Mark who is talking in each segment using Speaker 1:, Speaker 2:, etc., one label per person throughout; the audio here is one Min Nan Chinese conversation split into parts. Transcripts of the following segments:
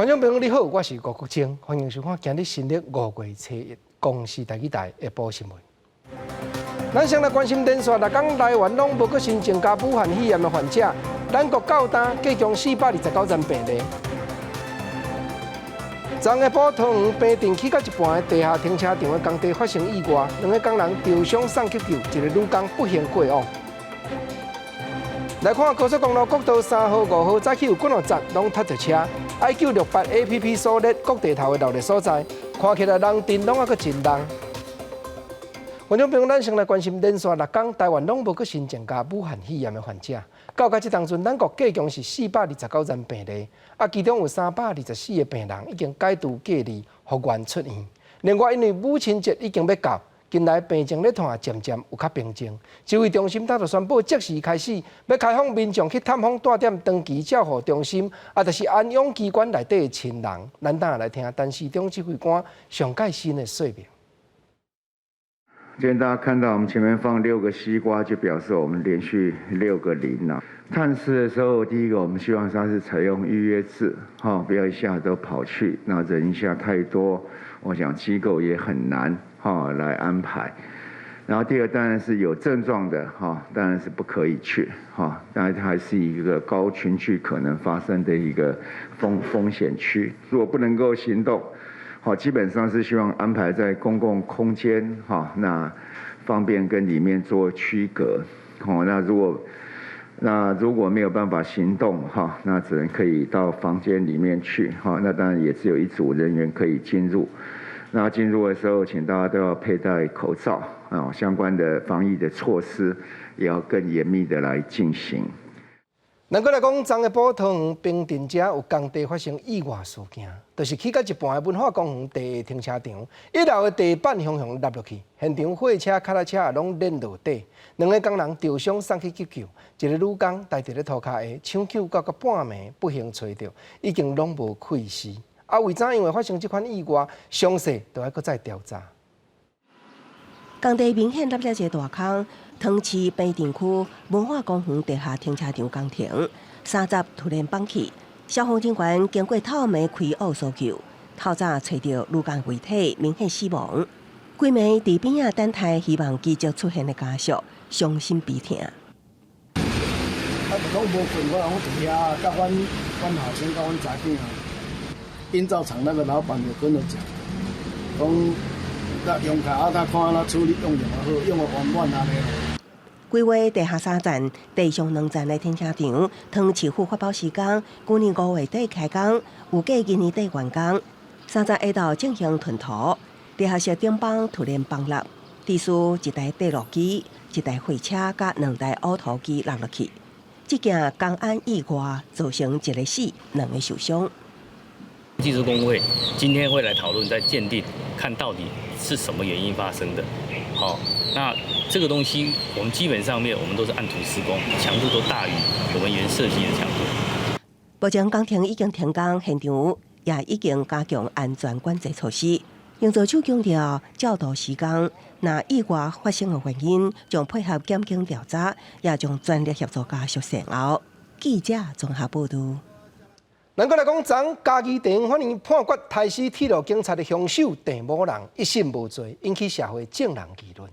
Speaker 1: 觀眾朋友你好，我是吳國清，歡迎收看今日新曆5月初1公視台語台下晡新聞。咱先來關心連續6工台灣攏無閣新增加武漢肺炎的患者，咱國到今計共429人病例。昨下晡桃園平鎮起到一半的地下停車場的工地發生意外，兩个工人受傷送急救，一个女工不幸過往。來看高速公路國道3號、5號，早起有幾若節攏塞著車。IQ68 APP 所列各地頭的鬧熱所在，看起來人陣攏猶閣真重。觀眾朋友，咱先來關心連續6工台灣攏無閣新增加武漢肺炎的患者。到這當陣，咱國計共是429人病例，啊，其中有324個病人已經解除隔離復原出院。另外，因為母親節已經欲到，近來病情咧湠漸漸有較平靜。指揮中心早就宣布，即時開始欲開放民眾去探訪蹛佇長期照護中心，啊，就是安養機關內底的親人。咱等下來聽陳時中指揮官上蓋新的說明。
Speaker 2: 今天大家看到我們前面放六個西瓜，就表示我們連續六個零啦。探視的時候，第一個我們希望他是採用預約制，哈，不要一下都跑去，那人一下太多，我想機構也很難哈來安排。然後第二當然是有症狀的哈，當然是不可以去哈，當然它還是一個高群聚可能發生的一個風險區。如果不能夠行動，好，基本上是希望安排在公共空間，哈，那方便跟裡面做區隔。好，那如果沒有辦法行動，哈，那只能可以到房間裡面去，哈，那當然也只有一組人員可以進入。那進入的時候，請大家都要佩戴口罩啊，相關的防疫的措施也要更嚴密的來進行。
Speaker 1: 咱閣來講，昨下晡桃園平鎮遮有工地發生意外事件，就是起到一半的文化公園地下停車場，一樓的地板雄雄落落去，現場貨車、腳踏車也攏輾落底，兩个工人受傷送去急救，一个女工待佇咧塗跤下搶救到半暝，不幸揣著，已經攏無氣息。啊，為怎樣會發生這款意外？詳細都愛閣再調查。
Speaker 3: 工地明顯凹了一個大空，桃市平鎮區文化公園地下停車場工程，3十突然崩去，消防人員經過透暝開挖搜救，透早揣著女工遺體，明顯死亡。規暝佇邊仔等待希望奇蹟出現的家屬，傷心悲痛。
Speaker 4: 啊，就講無睏，我講佇遐，佮阮後生，佮阮查囝。營造廠那個老闆就跟我講，講那用卡啊，他看按怎處理用用好，用予圓滿按呢。
Speaker 3: 規劃地下三層、地上兩層的停車場，桃市府發包時間，舊年5月底開工，預計今年底完工。30下晝進行吞土，地下室頂板突然崩落，致使一台硩路機、一台貨車佮兩台挖土機落落去。這件工安意外造成一个死，兩个受傷。
Speaker 5: 技術工會今天會來討論，再鑑定，看到底是什麼原因發生的。好，那這個東西，我們基本上面我們都是按圖施工，強度都大於我們原設計的強度。
Speaker 3: 目前工程已經停工，現場也已經加強安全管制措施。營造署強調，照圖施工，若意外發生的原因，將配合檢警調查，也將全力協助家屬善後。記者綜合報道。
Speaker 1: 咱閣來講，昨嘉義地方法院判決刣死鐵路警察的兇手鄭某人一審無罪，引起社會眾人議論。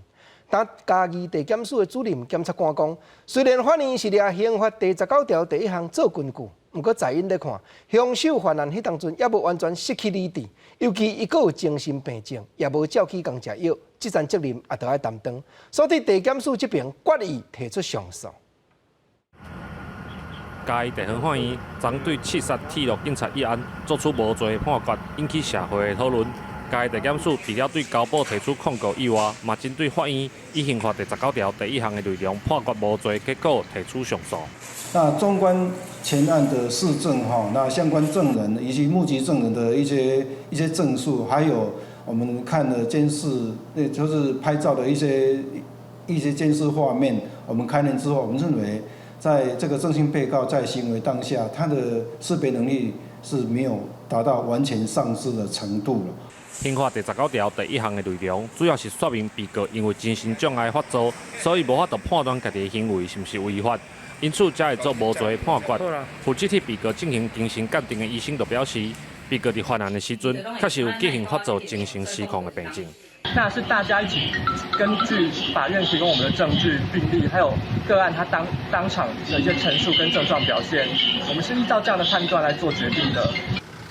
Speaker 1: 但嘉義地檢署的主任檢察官講，雖然法院是掠刑法第19條第1項做根據，毋過在𪜶咧看，兇手犯案彼當陣猶無完全失去理智，尤其伊閣有精神病症，也無照去共食藥，這層責任也著愛擔當。所以地檢署這邊決議提出上訴。
Speaker 6: 嘉義地方法院昨對刺殺鐵路警察一案作出無罪判決，引起社會的討論。嘉義地檢署除了對交保提出控告以外，嘛針對法院以刑法第19條第1項的內容判決無罪結果提出上訴。
Speaker 7: 那綜觀全案的事證哈，那相關證人以及目擊證人的一些證述，還有我們看了監視，那就是拍照的一些監視畫面，我們看了之後，我們認為，在這個鄭姓被告在行為當下，他的識別能力是沒有達到完全喪失的程度了。
Speaker 6: 刑法第19條第1項的內容，主要是說明被告因為精神障礙發作，所以無法度判斷家己的行為是毋是違法，因此才會做無罪的判決。負責替被告進行精神鑑定的醫生就表示，被被告佇犯案的時陣，確實有急性發作精神失控的病症。
Speaker 8: 那是大家一起根據法院提供我們的證據、病歷，還有個案他當場的一些陳述跟症狀表現，我們是依照這樣的判斷來做決定的。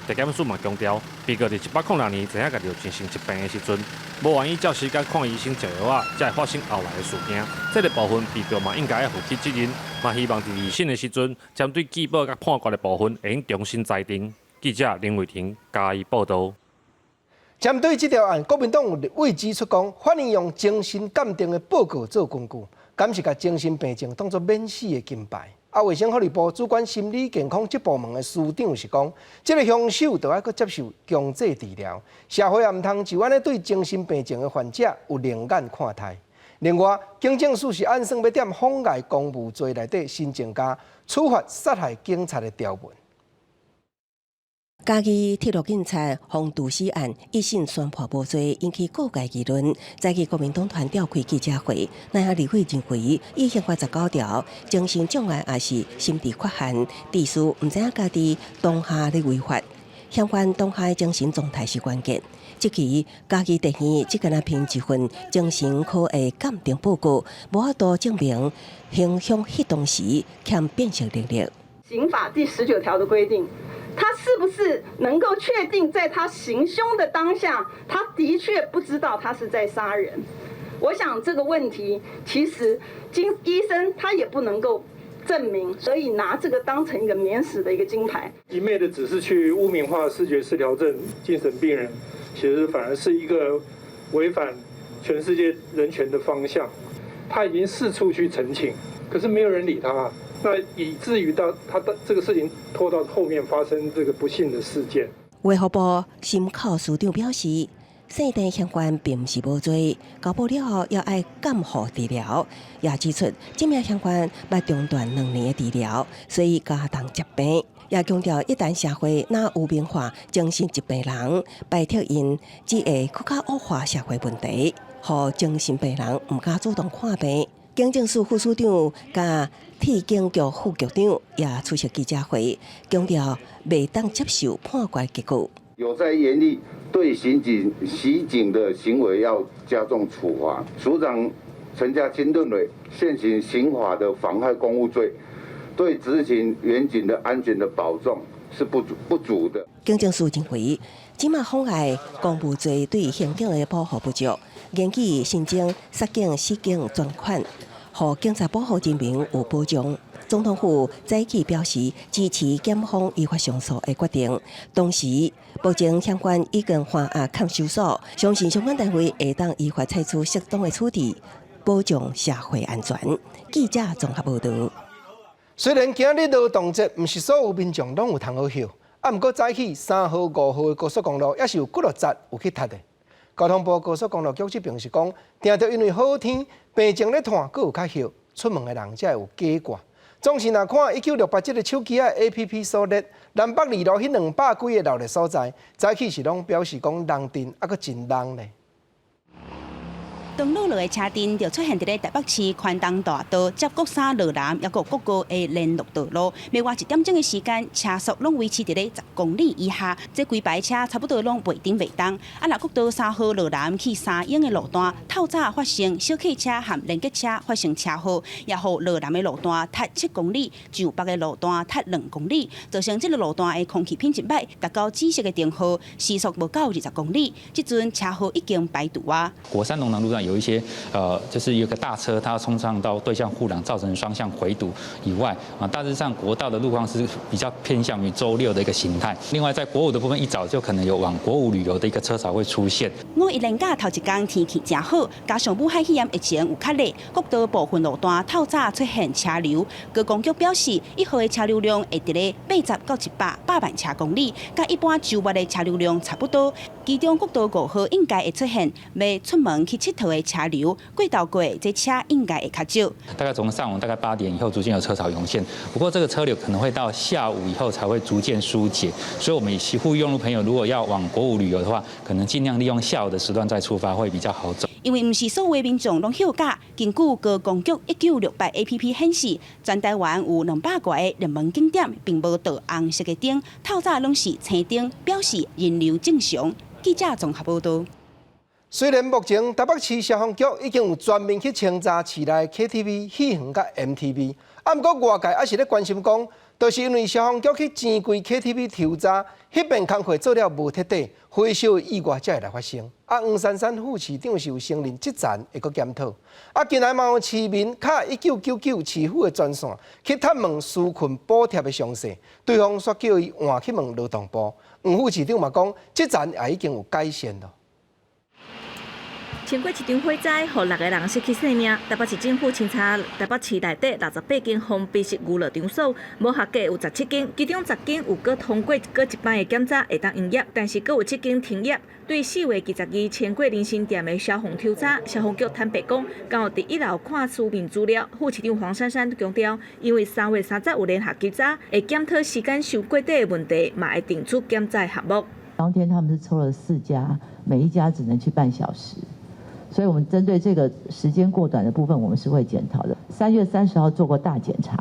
Speaker 6: 地檢署嘛強調，被告佇106年知影家己有精神疾病的時陣，無願意照時間看醫生、食藥仔，才會發生後來的事件。這个部分，被告嘛應該愛負起責任，嘛希望佇二審的時陣，針對拒保佮判決的部分，會用重新裁定。記者林偉婷嘉義報導。
Speaker 1: 針對這條案，國民黨有立委指出講，法院用精神鑑定的報告做根據，敢是共精神病症當作免死的金牌？啊，衛生福利部主管心理健康這部門的司長是講，這个兇手著愛閣接受強制治療，社會也毋通就按呢對精神病症的患者有另眼看待。另外，警政署是按算欲踮妨礙公務罪內底新增加處罰殺害警察的條文。
Speaker 3: 嘉義鐵路警察予毒死案一審宣判無罪，引起各界議論。早起國民黨團召開記者會，那下立委認為，依刑法19條，精神障礙抑是心智缺陷，致使毋知影家己當下咧違法，嫌犯當下的精神狀態是關鍵。這期嘉義地院只敢若憑一份精神科的鑑定報告，無法度證明行兇彼當時欠辨識能力。
Speaker 9: 刑法第19條的規定，他是不是能夠確定在他行兇的當下，他的確不知道他是在殺人？我想這個問題其實經醫生他也不能夠證明，所以拿這個當成一個免死的一個金牌。
Speaker 10: 一味的只是去污名化思覺失調症精神病人，其實反而是一個違反全世界人權的方向。他已經四處去陳情，可是沒有人理他。那以至於到他的這個事情拖到後面發生這個不幸的事件。
Speaker 3: 衛福部心口司長表示，姓鄭嫌犯並毋是無罪，交保了後猶愛監護治療。也指出，這名嫌犯捌中斷2年的治療，所以加重疾病。也強調，一旦社會若污名化精神疾病人，排斥𪜶，只會閣較惡化社會問題，予精神病人毋敢主動看病。警政署副署長佮鐵警局副局長也出席記者會，強調袂當接受判決結果。
Speaker 11: 有在嚴厲對刑警襲警的行為要加重處罰。署長陳家欽認為，現行刑法的妨害公務罪，對執勤員警的安全的保障是不足的。
Speaker 3: 警政署認為，這馬妨礙公務罪對刑警的保護不足，研擬新增殺警、死警專款，予警察保護人民有保障。總統府早起表示支持檢方依法上訴的決定，同時目前嫌犯已經還押看守所，相信相關單位會當依法採取適當的處置，保障社會安全。記者綜合報導。
Speaker 1: 雖然今日勞動節，毋是所有民眾攏有通好歇，啊，毋過早起3號、5號的高速公路，猶是有幾落節有去塞的。交通部高速公路局這邊是講，定著因為好天，病情咧湠，閣有較歇，出門的人才會有加掛。總是若看1968這个手機仔 APP 所列，南北二路彼200幾个鬧熱所在，早起是攏表示講人陣猶閣真櫳咧。
Speaker 12: 當落落的車陣就出現佇咧台北市寬東大道接國三羅南，抑閣國高的聯絡道路，袂偌一點鐘的時間，車速攏維持佇咧10公里以下。這規排車差不多攏袂頂袂動。啊，若國道3號羅南去三鶯的路段，透早發生小客車和連結車發生車禍，也予羅南的路段塞7公里，上北的路段塞2公里，造成這个路段的空氣品質䆀，達到紫色的燈號，時速無夠20公里。這陣車禍已經排除啊。
Speaker 13: 國三龍潭路段有一些就是有個大車，它衝上到對向護欄，造成雙向回堵以外，啊，大致上國道的路況是比較偏向於週六的一個形態。另外，在國五的部分，一早就可能有往國五旅遊的一個車潮會出現。
Speaker 12: 五一連假頭一工天氣誠好，加上武漢肺炎疫情有較熱，國道部分路段透早出現車流。高公局表示，1號的車流量會佇咧80到100百萬車公里，佮一般週末的車流量差不多。其中國道5號應該會出現欲出門去𨑨迌的車流，過頭過這車應該會較少。
Speaker 13: 大概從上午大概8點以後，逐漸有車潮湧現。不過這個車流可能會到下午以後才會逐漸疏解，所以我們也呼籲用路朋友，如果要往國五旅遊的話，可能盡量利用下午的時段再出發會比較好走。
Speaker 12: 因為毋是所有民眾攏休假。根據觀光局1968 APP 顯示，全台灣有200外个熱門景點，並無著紅色的燈，透早攏是青燈，表示人流正常。記者綜合報道。
Speaker 1: 雖然目前台北市消防局已經有全面去清查市內 KTV、戲院佮 MTV，啊，毋過外界猶是咧關心講，就是因為消防局去錢櫃 KTV 抽查，彼邊工課做了無徹底，火燒意外才會來發生。啊，黃珊珊副市長是有承認這層會閣檢討。啊，近來嘛有市民敲1999市府的專線去探問紓困補貼的詳細，對方煞叫伊換去問勞動部。黃副市長嘛講，這層也已經有改善囉。
Speaker 14: 穿過一場火災，予六个人失去性命。台北市政府清查台北市內底68間封閉式娛樂場所，無合格有17間，其中10間有閣通過閣一擺的檢查會當營業，但是閣有7間停業。對4月22穿過人參店的消防抽查，消防局坦白講，敢有佇一樓看書面資料。副市長黃珊珊強調，因為3月30有聯合稽查，會檢討時間傷過短的問題，嘛會定出檢查項目。
Speaker 15: 當天他們是抽了四家，每一家只能去半小時。所以，我們針對這個時間過短的部分，我們是會檢討的。3月30號做過大檢查，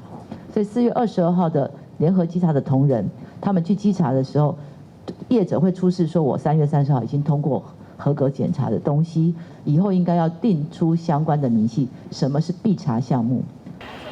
Speaker 15: 所以4月22號的聯合稽查的同仁，他們去稽查的時候，業者會出示說我3月30號已經通過合格檢查的東西，以後應該要定出相關的明細，什麼是必查項目。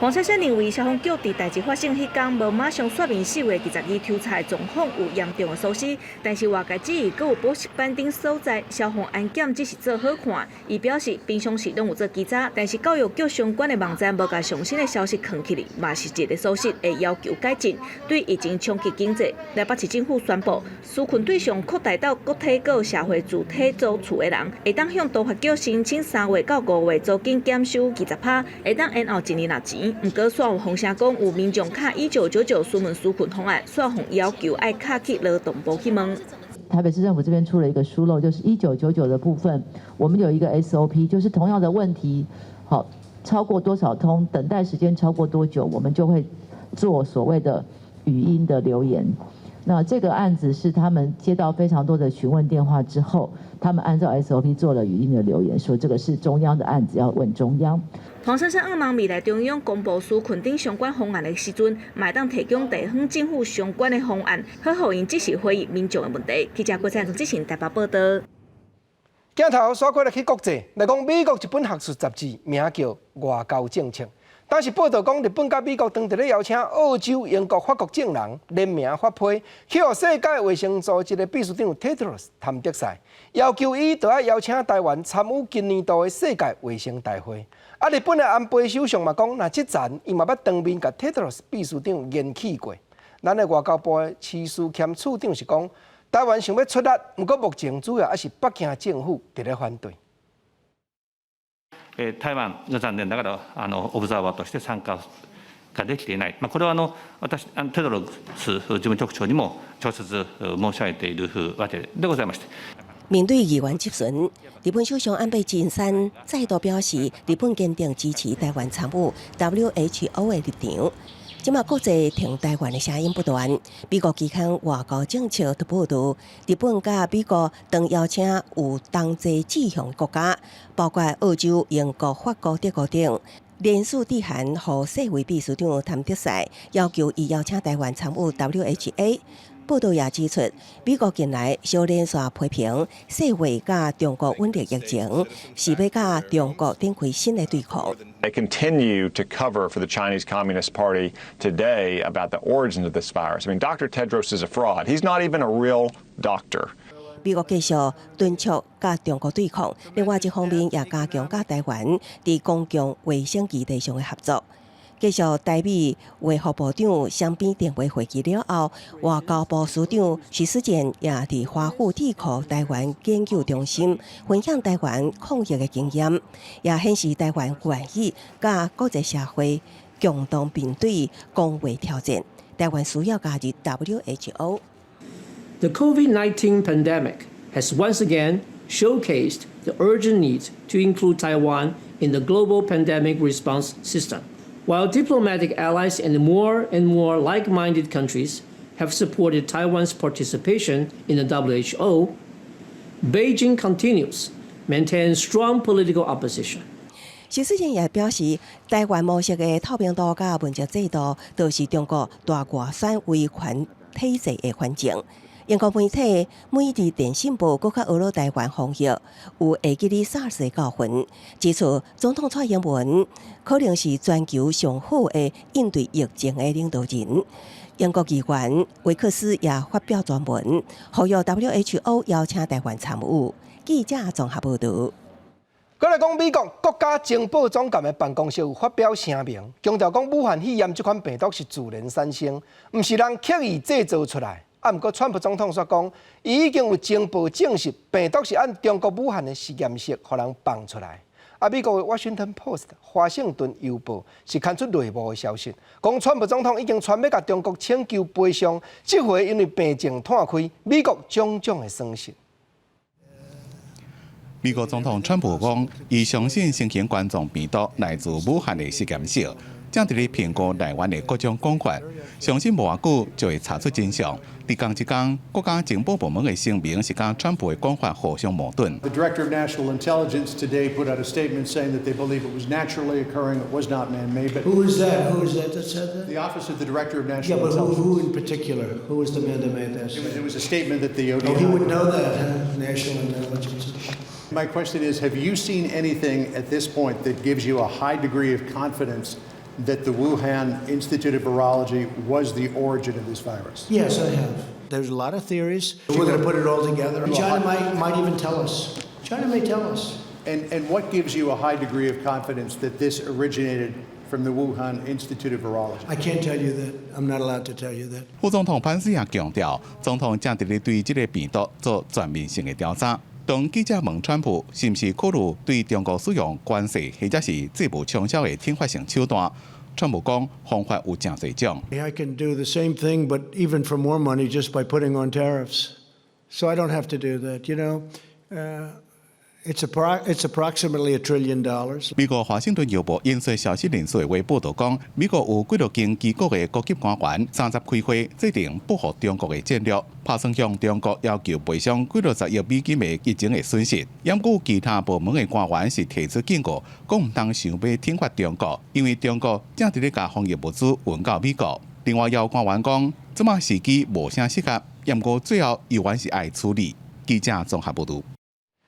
Speaker 14: 黃珊珊認為，消防局佇代誌發生彼工無馬上說明4月22抽查狀況有嚴重的疏失，但是外界質疑閣有補習班等所在消防安檢只是做好看。伊表示平常時攏有做稽查，但是教育局相關的網站無共上新的消息囥起來，嘛是一个疏失，會要求改進。對疫情衝擊經濟，台北市政府宣布，紓困對象擴大到國體閣社會住體租厝的人，會當向都發局申請3月到5月租金減收20%，會當延後一年納錢。毋過，煞有風聲講有民眾敲1999詢問紓困方案，煞予要求愛敲去勞動部去問。
Speaker 15: 台北市政府這邊出了一個疏漏，就是1999的部分，我們有一個 SOP，就是同樣的問題，好，超過多少通，等待時間超過多久，我們就會做所謂的語音的留言。那這個案子是他們接到非常多的詢問電話之後，他們按照 SOP 做了語音的留言，說這個是中央的案子，要問中央。
Speaker 14: 黃珊珊向望未來中央公布紓困等相關方案的時陣，嘛會當提供地方政府相關的方案，好予𪜶即時回應民眾的問題。記者郭彩之前台北報道。
Speaker 1: 鏡頭煞過來去國際來講，美國一本學術雜誌名叫《外交政策》，當時報道講，日本佮美國當佇咧邀請澳洲、英國、法國政人聯名發批，去予世界衛生組織的秘書長 Tedros 譚德塞，要求伊著愛邀請台灣參與今年度的世界衛生大會。啊，日本的安倍首相嘛講，若這層伊嘛捌當面共 Tedros 秘書長言辭過。咱的外交部的徐書謙處長是講，台灣想欲出力，毋過目前主要猶是北京政府佇咧反對。
Speaker 16: 台灣が残念ながらオブザーバーとして参加ができていない。まあ、これは私テドロス事務局長にも直接申し上げているわけでございまして。
Speaker 3: 面對議員質詢，日本首相安倍晉三再度表示，日本堅定支持台灣參與 WHO 的立場。這馬國際挺台灣的聲音不斷。美國期刊外交政策的報導，日本佮美國當邀請有同齊志向國家，包括澳洲、英國、法國、德國等，聯署致函予世衛秘書長譚德塞，要求伊邀請台灣參與 WHA。報道也指出，美國近來相連續批評世衛佮中國穩定疫情，是欲佮中國展開新的對抗。
Speaker 17: They continue to cover for the Chinese Communist Party today about the origins of this virus. I mean, Dr. Tedros is a fraud. He's not even a real doctor.
Speaker 3: 美國繼續敦促佮中國對抗，另外一方面也加強佮台灣佇公共衛生議題上的合作。繼續台美衛福部長雙邊電話會議了後，外交部司長徐斯儉也佇華府智庫台灣研究中心分享台灣抗疫的經驗，也顯示台灣願意佮國際社會共同面對公衛挑戰。台灣需要加入 WHO。
Speaker 18: The COVID-19 pandemic has once again showcased the urgent need to include Taiwan in the global pandemic response system. While diplomatic allies and more and more like-minded countries have supported Taiwan's participation in the WHO, Beijing continues Maintain strong political opposition.
Speaker 3: 徐思健也表示，台灣模式的透明度佮問責制度，都是中國大外宣威權體制的環境。英國媒體《每日電訊報》閣較呵咾台灣防疫有會記得 SARS 的教訓，指出總統蔡英文可能是全球上好的應對疫情的領導人。英國議員維克斯也發表專文，呼籲 WHO 邀請台灣參與。記者綜合報導。
Speaker 1: 閣來講，美國國家情報總監的辦公室有發表聲明，強調講武漢肺炎這款病毒是自然產生，毋是人刻意製造出來。啊，毋過川普總統煞講，伊已經有情報證實病毒是按中國武漢的實驗室予人放出來。啊，美國的《Washington Post》華盛頓郵報是刊出內幕的消息，講川普總統已經傳欲共中國請求賠償，這回因為病情湠開，美國種種的損失。
Speaker 19: 美國總統川普講，伊相信新型冠狀病毒來自武漢的實驗室，正佇咧評估來源的各種講法，相信無偌久就會查出真相。佇仝一工，國家情報部門的聲明是佮川普的講法互相矛盾。
Speaker 20: The Director of National Intelligence today put out a statement saying that they believe it was naturally occurring, it was not man-made. But
Speaker 21: Who is that? Who is that that said that?
Speaker 20: The Office of the Director of National
Speaker 21: Yeah, but
Speaker 20: Intelligence.
Speaker 21: who in particular? Who was the man that made that
Speaker 20: It was a statement that the ODNI.
Speaker 21: Oh, he would know that, huh? National Intelligence.
Speaker 20: My question is, have you seen anything at this point that gives you a high degree of confidence that the Wuhan Institute of Virology was the origin of this virus?
Speaker 21: Yes, I have. There's a lot of theories. We're going to put it all together. China might even tell us. China may tell us.
Speaker 20: And what gives you a high degree of confidence that this originated from the Wuhan Institute of Virology?
Speaker 21: I can't tell you that. I'm not allowed to tell you that.
Speaker 19: 副總統潘斯也強調，總統正佇咧對這个病毒做全面性的調查。當記者問川普是毋是考慮對中國使用關稅或者是債務衝銷的懲罰性手段，川普講方法有誠濟種。
Speaker 21: I can do the same thing, but even for more money just by putting on tariffs. So I don't have to do that. It's approximately $1 trillion.
Speaker 19: 美國華盛頓郵報引述消息人士的話報導講，美國有幾若間機構的高級官員三十開會制定報復中國的戰略，拍算向中國要求賠償幾若十億美金的疫情的損失。毋過其他部門的官員是提出警告，講毋通想欲懲罰中國，因為中國正佇咧共防疫物資運到美國。另外，也有官員講，這馬時機無啥適合，毋過最後猶原是愛處理。記者綜合報導。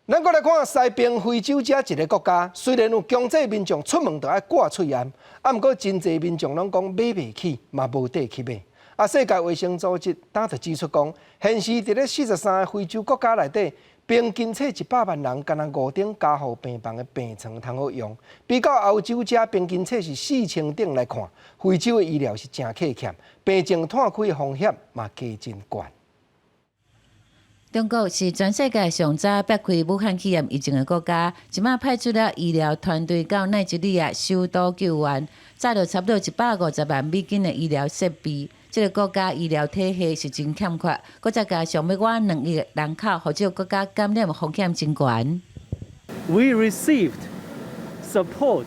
Speaker 1: 咱閣來看西爿非洲這一个國家，雖然有強制民眾出門就愛掛喙罨，啊，毋過真濟民眾攏講買袂起，嘛無地去買。啊，世界衛生組織早就指出講，現時佇咧43个非洲國家內底，平均揣100萬人，干焦五頂加護病房的病床通好用。比較歐洲遮平均揣是4000頂來看，非洲的醫療是誠缺欠，病情湠開的風險嘛加真懸。
Speaker 22: 中國是全世界上早煏開武漢肺炎疫情的國家，這馬派出了醫療團隊到奈及利亞首都救援，載著差不多150萬美金的醫療設備。這个國家醫療體系是真欠缺，閣再加上欲倚2億人口，予這个國家感染風險真懸。
Speaker 23: We received support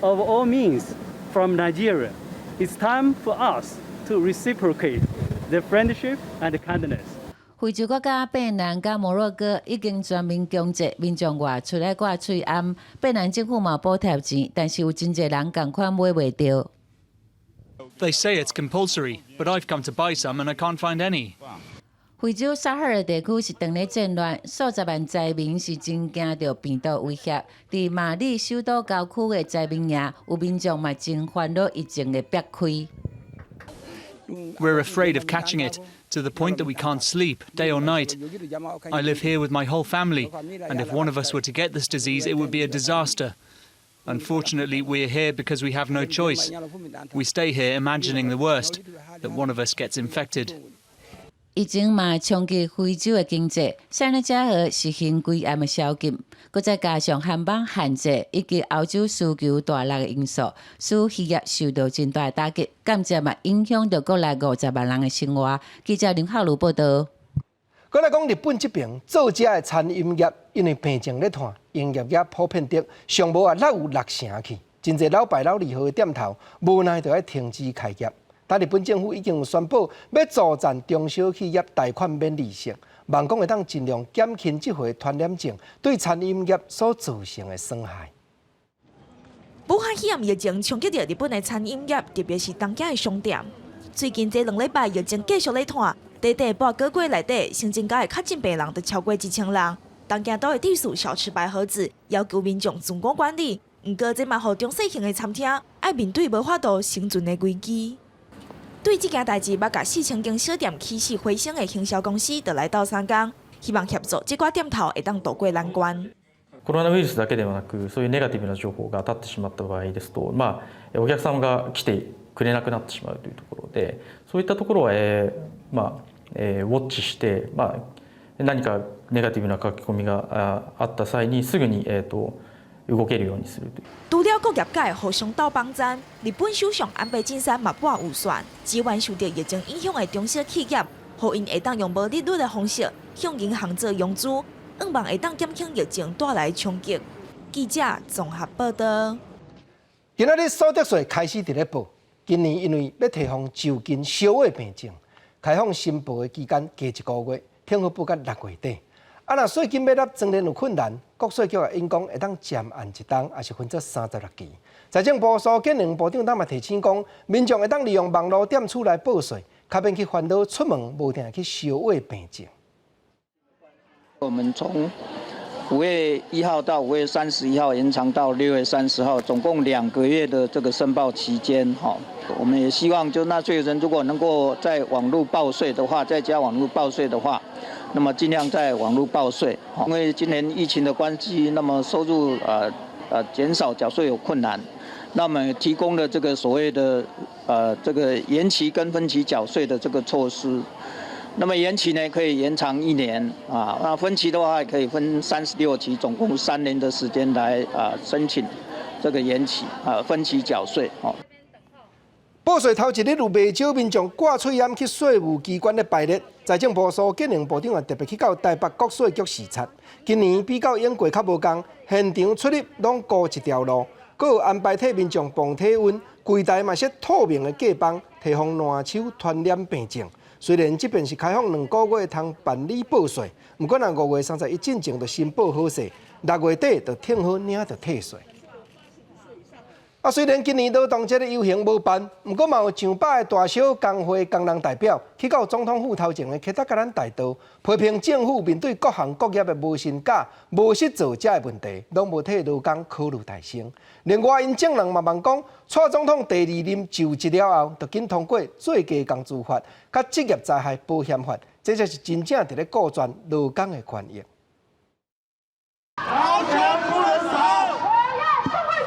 Speaker 23: of all means from Nigeria. It's time for us to reciprocate the friendship and kindness.
Speaker 22: 非洲國家貝南佮摩洛哥已經全面強制民眾外出愛掛喙罨，貝南政府嘛補貼錢，但是有真濟人仝款買袂著。
Speaker 24: They say it's compulsory, but I've come to buy some and I can't find any.
Speaker 22: 非洲薩赫爾地區是當咧戰亂，數十萬災民是真驚著病毒威脅。佇馬里首都郊區的災民營，有民眾嘛真煩惱疫情的煏開。
Speaker 24: We're afraid of catching it, to the point that we can't sleep, day or night. I live here with my whole family, and if one of us were to get this disease, it would be a disaster. Unfortunately, we're here because we have no choice. We stay here imagining the worst, that one of us gets infected.
Speaker 22: 疫情嘛衝擊非洲的經濟，塞內加爾實行規暗的宵禁，閣再加上航班限制以及歐洲需求大落的因素，使漁業受到真大的打擊，間接嘛影響著國內50萬人的生活。記者林孝如報導。
Speaker 1: 閣來講日本這爿做食的餐飲業，因為病情咧湠，營業額普遍跌，上無啊落有六成去，真濟老牌老字號的店頭無奈就愛停止開業。但日本政府已經有宣布，欲助贊中小企業貸款免利息，望講會當盡量減輕這回傳染症對餐飲業所造成的損害。
Speaker 2: 武漢肺炎疫情衝擊著日本的餐飲業，特別是東京的商店。最近這兩禮拜疫情繼續咧湠，短短半個月內底，新增加的確診病人就超過1000人。東京都的知事小池百合子要求民眾自我管理，毋過這嘛予中細型的餐廳愛面對無法度生存的危機。對這件代誌，欲共4000間小店起死回生的行銷公司，就來鬥相共，希望協助這寡店頭會當渡過難關。
Speaker 4: コロナウイルスだけではなく、そういうネガティブな情報が当たってしまった場合ですと、まあ、お客様が来てくれなくなってしまうというところで、そういったところは、まあウォッチして、まあ、何かネガティブな書き込みがあった際にすぐに、動けるようにするという。
Speaker 2: 除了各業界互相鬥幫贊，日本首相安倍晉三嘛撥預算，支援受著疫情影響的中小企業，予𪜶會當用無利率的方式向銀行做融資，向望會當減輕疫情帶來的衝擊。記者綜合報道。
Speaker 1: 今仔日所得稅開始佇咧報，今年因為欲提防就近燒燴病症，開放申報的期間加一個月，停予報到6月底。啊，若稅金欲納當然有困難，國稅局也應講會當暫按一冬，抑是分做36期。財政部蘇建榮部長當嘛提醒講，民眾會當利用網路店厝來報稅，較免去煩惱出門無定去燒燴病症。
Speaker 5: 我們從5月1號到5月31號延長到6月30號，總共2個月的這個申報期間，哈，我們也希望就納稅人如果能夠在網路報稅的話，在家網路報稅的話，那麼盡量在網路報稅，因為今年疫情的關係，那麼收入減少，繳稅有困難，那麼提供了這個所謂的這個延期跟分期繳稅的這個措施。那麼延期呢，可以延長一年啊，那分期的話可以分36期，總共3年的時間來啊申請這個延期啊分期繳稅哦。
Speaker 1: 報稅頭一日有袂少民眾掛喙罨去稅務機關咧排列，財政部蘇建榮部長也特別去到台北國稅局視察。今年比較往過較無仝，現場出入攏孤一條路，閣有安排替民眾磅體溫，櫃台嘛設透明的隔板，提防爛手傳染病症。雖然這遍是開放2個月通辦理報稅，毋過若5月31進前就申報好勢，6月底就停好領著退稅。啊，雖然今年勞動節的遊行無辦，毋過嘛有上百个大小工會工人代表去到總統府頭前的凱達格蘭大道，批評政府面對各行各業的無薪假、無實做這个問題，攏無替勞工考慮代先。另外，𪜶眾人嘛望講，蔡總統第二任就職了後，就緊通過最低工資法、佮職業災害保險法，這才是真正佇咧顧全勞工的權益。
Speaker 7: 勞權不能少，我要工人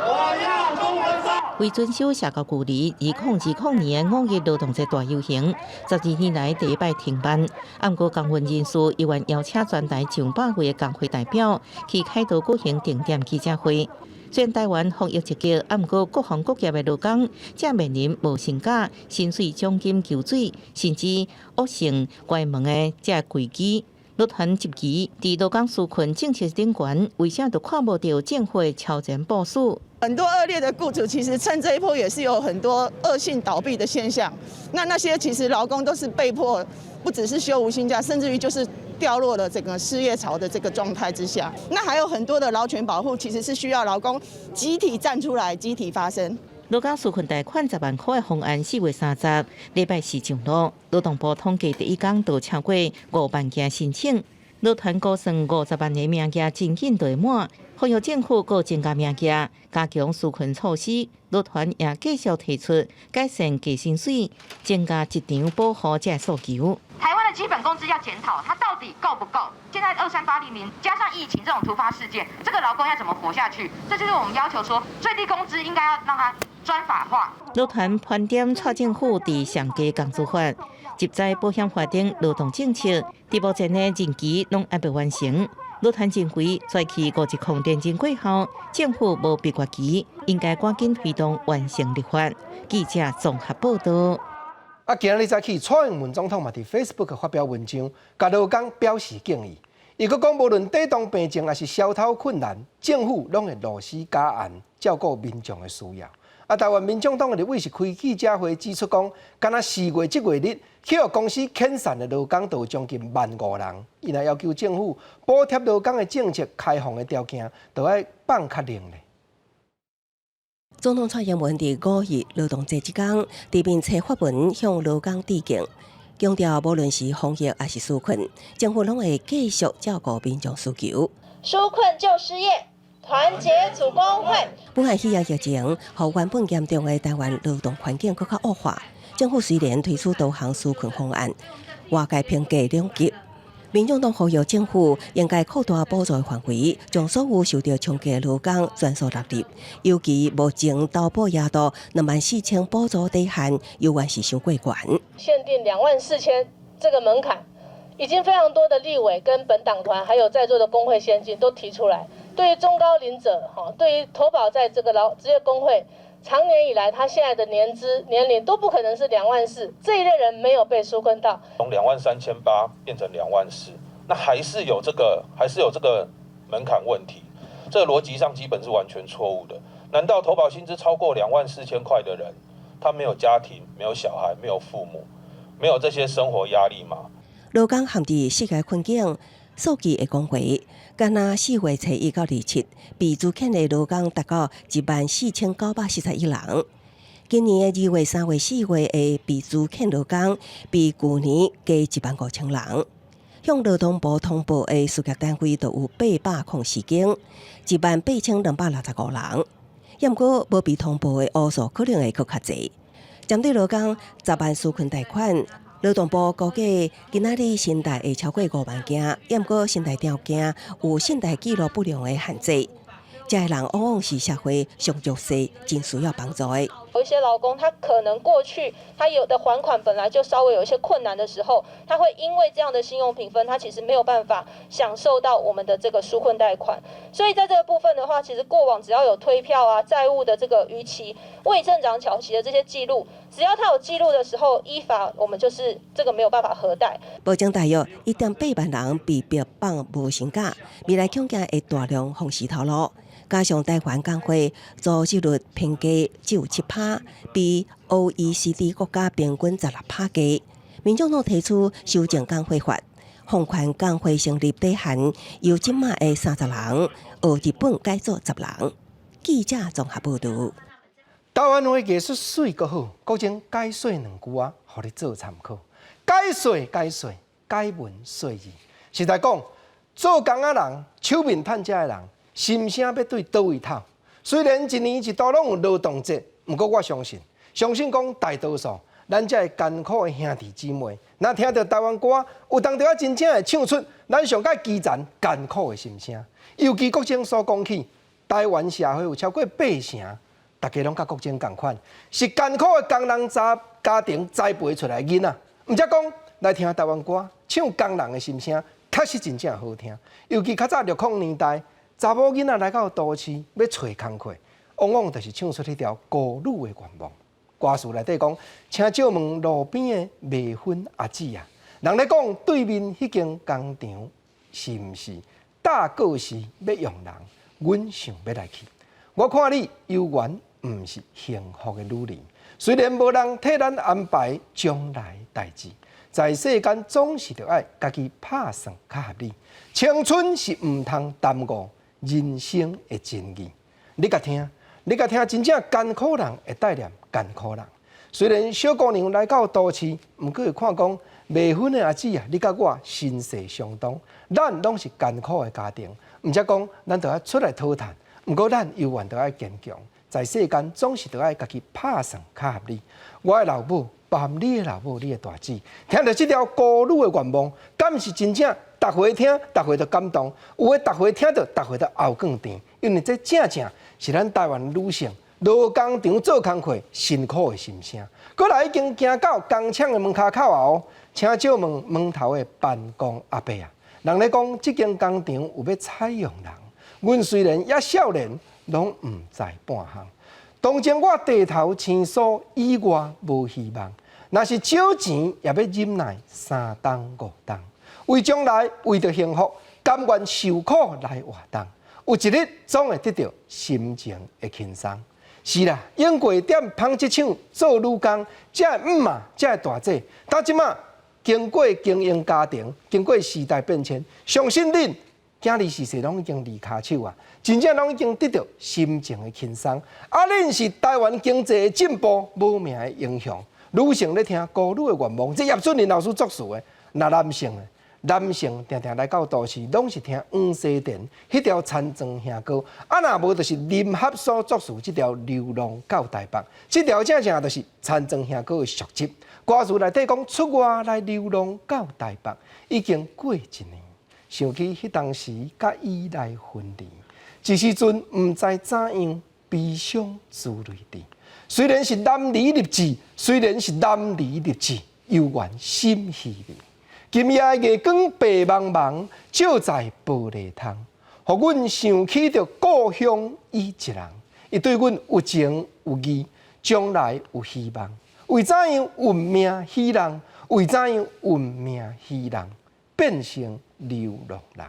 Speaker 7: 我要工人
Speaker 25: 為遵守社交距離，2020年五一勞動節大遊行，12年來第一擺停辦。毋過工運人士依然邀請全台上百位的工會代表去凱道舉行定點記者會。雖然台灣防疫積極，毋過各行各業的勞工正面臨無薪假、薪水獎金縮水，甚至惡性關門的這危機。勞團集結佇勞工紓困政策頂懸，為啥都看無著政府的超前部署？
Speaker 26: 很多惡劣的僱主其實趁這一波也是有很多惡性倒閉的現象。那那些其實勞工都是被迫，不只是休無薪假，甚至於就是掉落了整個失業潮的這個狀態之下。那還有很多的勞權保護，其實是需要勞工集體站出來，集體發聲。
Speaker 25: 勞工紓困貸款10萬塊的方案4月30禮拜四上路，勞動部統計第一工就超過5萬件申請，勞團估算50萬个名額真緊就會滿，呼籲政府閣增加名額，加強紓困措施。勞團也繼續提出改善低薪水、增加職場保護這訴求。
Speaker 27: 台灣的基本工資要檢討，它到底夠不夠？現在23800加上疫情這種突發事件，這個勞工要怎麼活下去？這就是我們要求說，最低工資應該要讓它專法化。
Speaker 25: 勞團盤點蔡政府佇上低工資法、職災保險法等勞動政策，佇目前的任期攏還未完成。勞團認為，在去510連任過後，政府無表決期，應該趕緊推動完成立法。記者綜合報道。
Speaker 1: 啊，今日早起，蔡英文總統嘛佇 Facebook 發表文章，共勞工表示敬意。伊閣講，無論抵擋病情抑是消頭困難，政府攏會落死加絚，照顧民眾的需要。啊，台灣民眾黨的立委是開記者會指出講，干焦四月這月日，去予公司遣散的勞工就有將近萬五人。伊若要求政府補貼勞工的政策開放的條件，就愛放較靈咧。
Speaker 3: 總統蔡英文佇五一勞動節這工，佇面冊發文向勞工致敬，強調無論是防疫抑是紓困，政府攏會繼續照顧民眾需求。
Speaker 6: 紓困救失業，團結組工會。
Speaker 3: 武漢肺炎疫情，予原本嚴重的台灣勞動環境閣較惡化。政府雖然推出多項紓困方案，外界評價兩極。民眾黨呼籲政府應該擴大補助範圍，將所有受著衝擊的勞工全數納入。尤其目前投保額度兩萬四千補助底限，猶原是傷過懸。
Speaker 6: 限定兩萬四千這個門檻，已經非常多的立委跟本黨團，還有在座的工會先進都提出來，對於中高齡者，哈，對於投保在這個勞職業工會，長年以來，他現在的年資年齡都不可能是兩萬四，這一類人沒有被紓困到。
Speaker 8: 從23,800變成兩萬四，那還是有這個，還是有這個門檻問題，這個邏輯上基本是完全錯誤的。難道投保薪資超過24,000塊的人，他沒有家庭、沒有小孩、沒有父母、沒有這些生活壓力嗎？
Speaker 3: 勞工陷佇失業困境，數據會講話，干焦四月初一到二七，被資遣的勞工達到14,941人。今年的二月、三月、四月的被資遣勞工，比舊年加15,000人。向勞動部通報的事業單位就有804間，18,265人。毋過無被通報的烏數可能會閣較濟。針對勞工十萬紓困貸款，勞動部估計今仔日申貸會超過5萬件，毋過申貸條件有信貸記錄不良的限制，這个人往往是社會上弱勢，真需要幫助的。
Speaker 6: 有一些勞工，他可能過去他有的還款本來就稍微有一些困難的時候，他會因為這樣的信用評分，他其實沒有辦法享受到我們的這個紓困貸款。所以在這個部分的話，其實過往只要有推票啊、債務的這個逾期、未正常繳息的這些記錄，只要他有記錄的時候，依法我們就是這個沒有辦法核貸。
Speaker 3: 目前大約1.8萬人被迫放無薪假，未來恐驚會大量封死頭路。加上台灣工會組織率偏低，只有7%，比 OECD 國家平均16%低。民眾黨提出修正工會法，放寬工會成立底限，由這馬的30人，學日本改做十人。記者綜合報導。
Speaker 1: 台灣話藝術媠閣好，國政解說兩句仔，予你做參考。解說解說，解文說字，實在講，做工仔人，手面趁食的人，心聲欲對佗位透？雖然一年一度攏有勞動節，毋過我相信，相信講大多數咱這个艱苦的兄弟姊妹，若聽著台灣歌，有當時仔真正會唱出咱上蓋基層艱苦的心聲。尤其國政所講起，台灣社會有超過八成，大家攏佮國政仝款，是艱苦的工人家家庭栽培出來的囡仔。毋則講來聽台灣歌，唱工人的心聲，確實真正好聽。尤其較早六零年代。查某囡仔來到都市欲揣工課，往往就是唱出彼條孤女的願望。歌詞內底講，請借問路邊的未婚阿姊啊，人咧講對面彼間工廠是毋是搭過時欲用人？阮想欲來去。我看你猶原毋是幸福的女人，雖然無人替咱安排將來代誌，在世間總是著愛家己拍算較合理。青春是毋通耽誤人生的真義，你共聽，你共聽，真正艱苦人會帶念艱苦人。雖然小姑娘來到都市，毋過會看講未婚的阿姊啊，你佮我身世相當，咱攏是艱苦的家庭，毋則講咱著愛出來討趁，毋過咱猶原著愛堅強，在世間總是著愛家己拍算較合理。我的老母，包含你的老母，你的大姊，聽著這條孤女的願望，敢是真正？逐回聽，逐回就感動；有的逐回聽著，逐回就喉囥甜。因為這正正是咱台灣女性落工場做工課辛苦的心聲。閣來已經行到工廠的門跤口啊！請借問門頭的辦公阿伯啊，人咧講這間工廠有欲採用人，阮雖然猶少年，攏毋知半項。當前我低頭生疏，以外無希望。若是少錢，也欲忍耐三冬五冬。為將來，為著幸福，甘願受苦來活動，有一日總會得著心情的輕鬆。是啦，用過踮紡織廠做女工，才會姆媽，才會大姐。到這馬經過經營家庭，經過時代變遷，相信恁囝兒時勢攏已經離跤手啊，真正攏已經得著心情的輕鬆。啊，恁是台灣經濟的進步無名的英雄。女性咧聽孤女的願望，這葉俊麟老師作詞的。若男性的，男性定定來到都市，攏是聽黃西田彼條田莊兄歌。啊，若無就是林合所作詞這條流浪到台北，這條正正就是田莊兄歌的續集。歌詞內底講出外來流浪到台北，已經過一年，想起彼當時佮伊來分離，這時陣毋知怎樣悲傷珠淚滴。雖然是男兒立志，雖然是男兒立志，猶原心稀微。今夜月光白茫茫，照在玻璃窗，予阮想起著故鄉伊一人。伊對阮有情有義，將來有希望。為怎樣運命予人？為怎樣運命予人變成流浪人？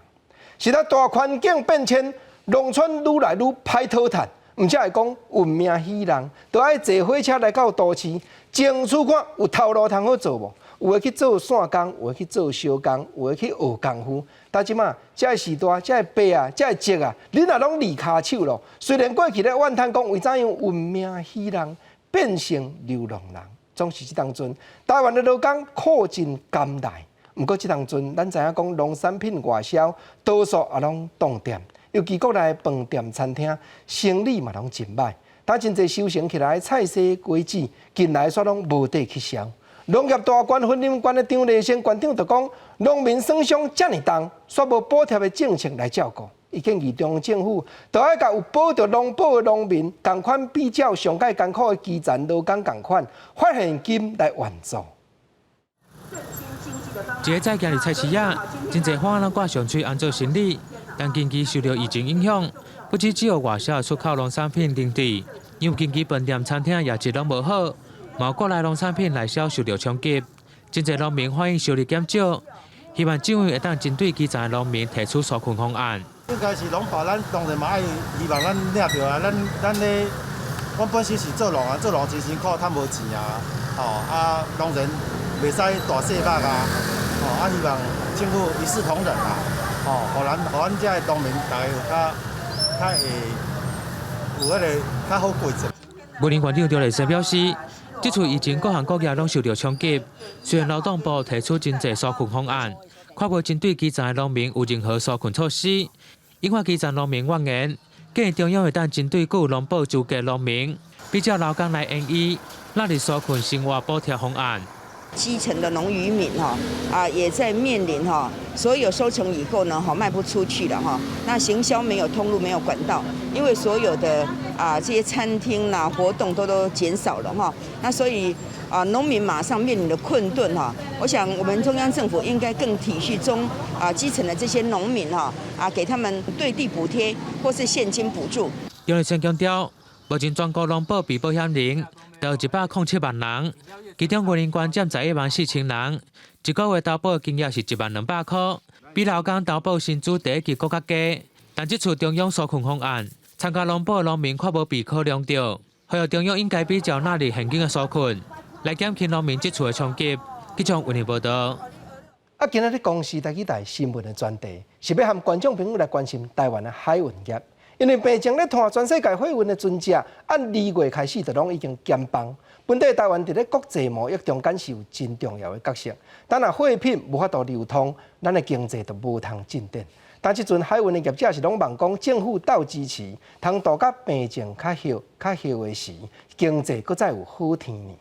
Speaker 1: 是咧大環境變遷，農村愈來愈歹討趁，毋才會講運命予人，都愛坐火車來到都市，爭取看有頭路通好做無？有的去做散工，有的去做小工，有的去學功夫。但這馬這个時代，這个爸啊，這个叔啊，恁也攏離跤手咯。雖然過去咧怨嘆講為怎樣運命予人變成流浪人，總是這當陣台灣的勞工苦盡甘來。毋過這當陣，咱知影講農產品外銷，多數也攏凍店，尤其國內飯店、餐廳生意嘛攏真䆀。但真濟收成起來的菜蔬果子，近來煞攏無地去銷。農業大縣雲林縣的張麗仙縣長就講，農民損傷遮爾重，煞無補貼的政策來照顧。伊建議中央政府，著愛共有保著農保的農民，仝款比照上蓋艱苦的基層勞工仝款，發現金來援助。
Speaker 9: 一个早行佇菜市仔，真濟販攏掛上喙按做生理，但近期受著疫情影響，不止只有外銷出口農產品停滯，因為近期飯店、餐廳業績攏無好。嘛國內農產品內銷受著衝擊，真濟農民反映收入減少，希望政府會當針對基層的農民提出紓困方案。
Speaker 10: 應該是農保，咱當然嘛愛希望咱領著啊，咱咱咧，阮本身是做農啊，做農真辛苦，趁無錢啊，吼啊，當然袂使大細肉啊，吼啊，希望政府一視同仁啊，吼，予咱予咱遮的農民大家有較較會有彼个較好過節。
Speaker 9: 雲林縣長張麗生表示，這次疫情各行各業攏受著衝擊，雖然勞動部提出真濟紓困方案，看無針對基層的農民有任何紓困措施，引發基層農民怨言，建議中央會當針對閣有農保資格農民，比照勞工來研議，納入紓困生活補貼方案。
Speaker 11: 基層的農漁民哈啊，也在面臨哈，所有收成以後呢，哈賣不出去了哈，那行銷沒有通路，沒有管道，因為所有的啊這些餐廳啦活動都減少了哈，那所以啊農民馬上面臨的困頓哈，我想我們中央政府應該更體恤中啊基層的這些農民哈啊，給他們對地補貼或是現金補助。
Speaker 9: 張麗生強調，目前全國農保被保險人有107萬人，其中雲林縣佔11萬4千人，一個月投保金額是10,200塊，比勞工投保薪資第一期閣較低。但這次中央紓困方案，參加農保的農民較無被考量著，呼籲中央應該比照納入現金的紓困，來減輕農民這次的衝擊。記者雲林報導。
Speaker 1: 啊，今仔日公視台語台新聞的專題，是欲和觀眾朋友來關心台灣的海運業。因為病情咧拖，全世界貨運的船隻按2月開始就攏已經減班。本地台灣佇咧國際貿易中間是有真重要的角色。但若貨品無法度流通，咱的經濟就無通進展。但這陣海運的業者是攏望講政府鬥支持，通渡甲病情較好、較好的時，經濟閣再有好天呢。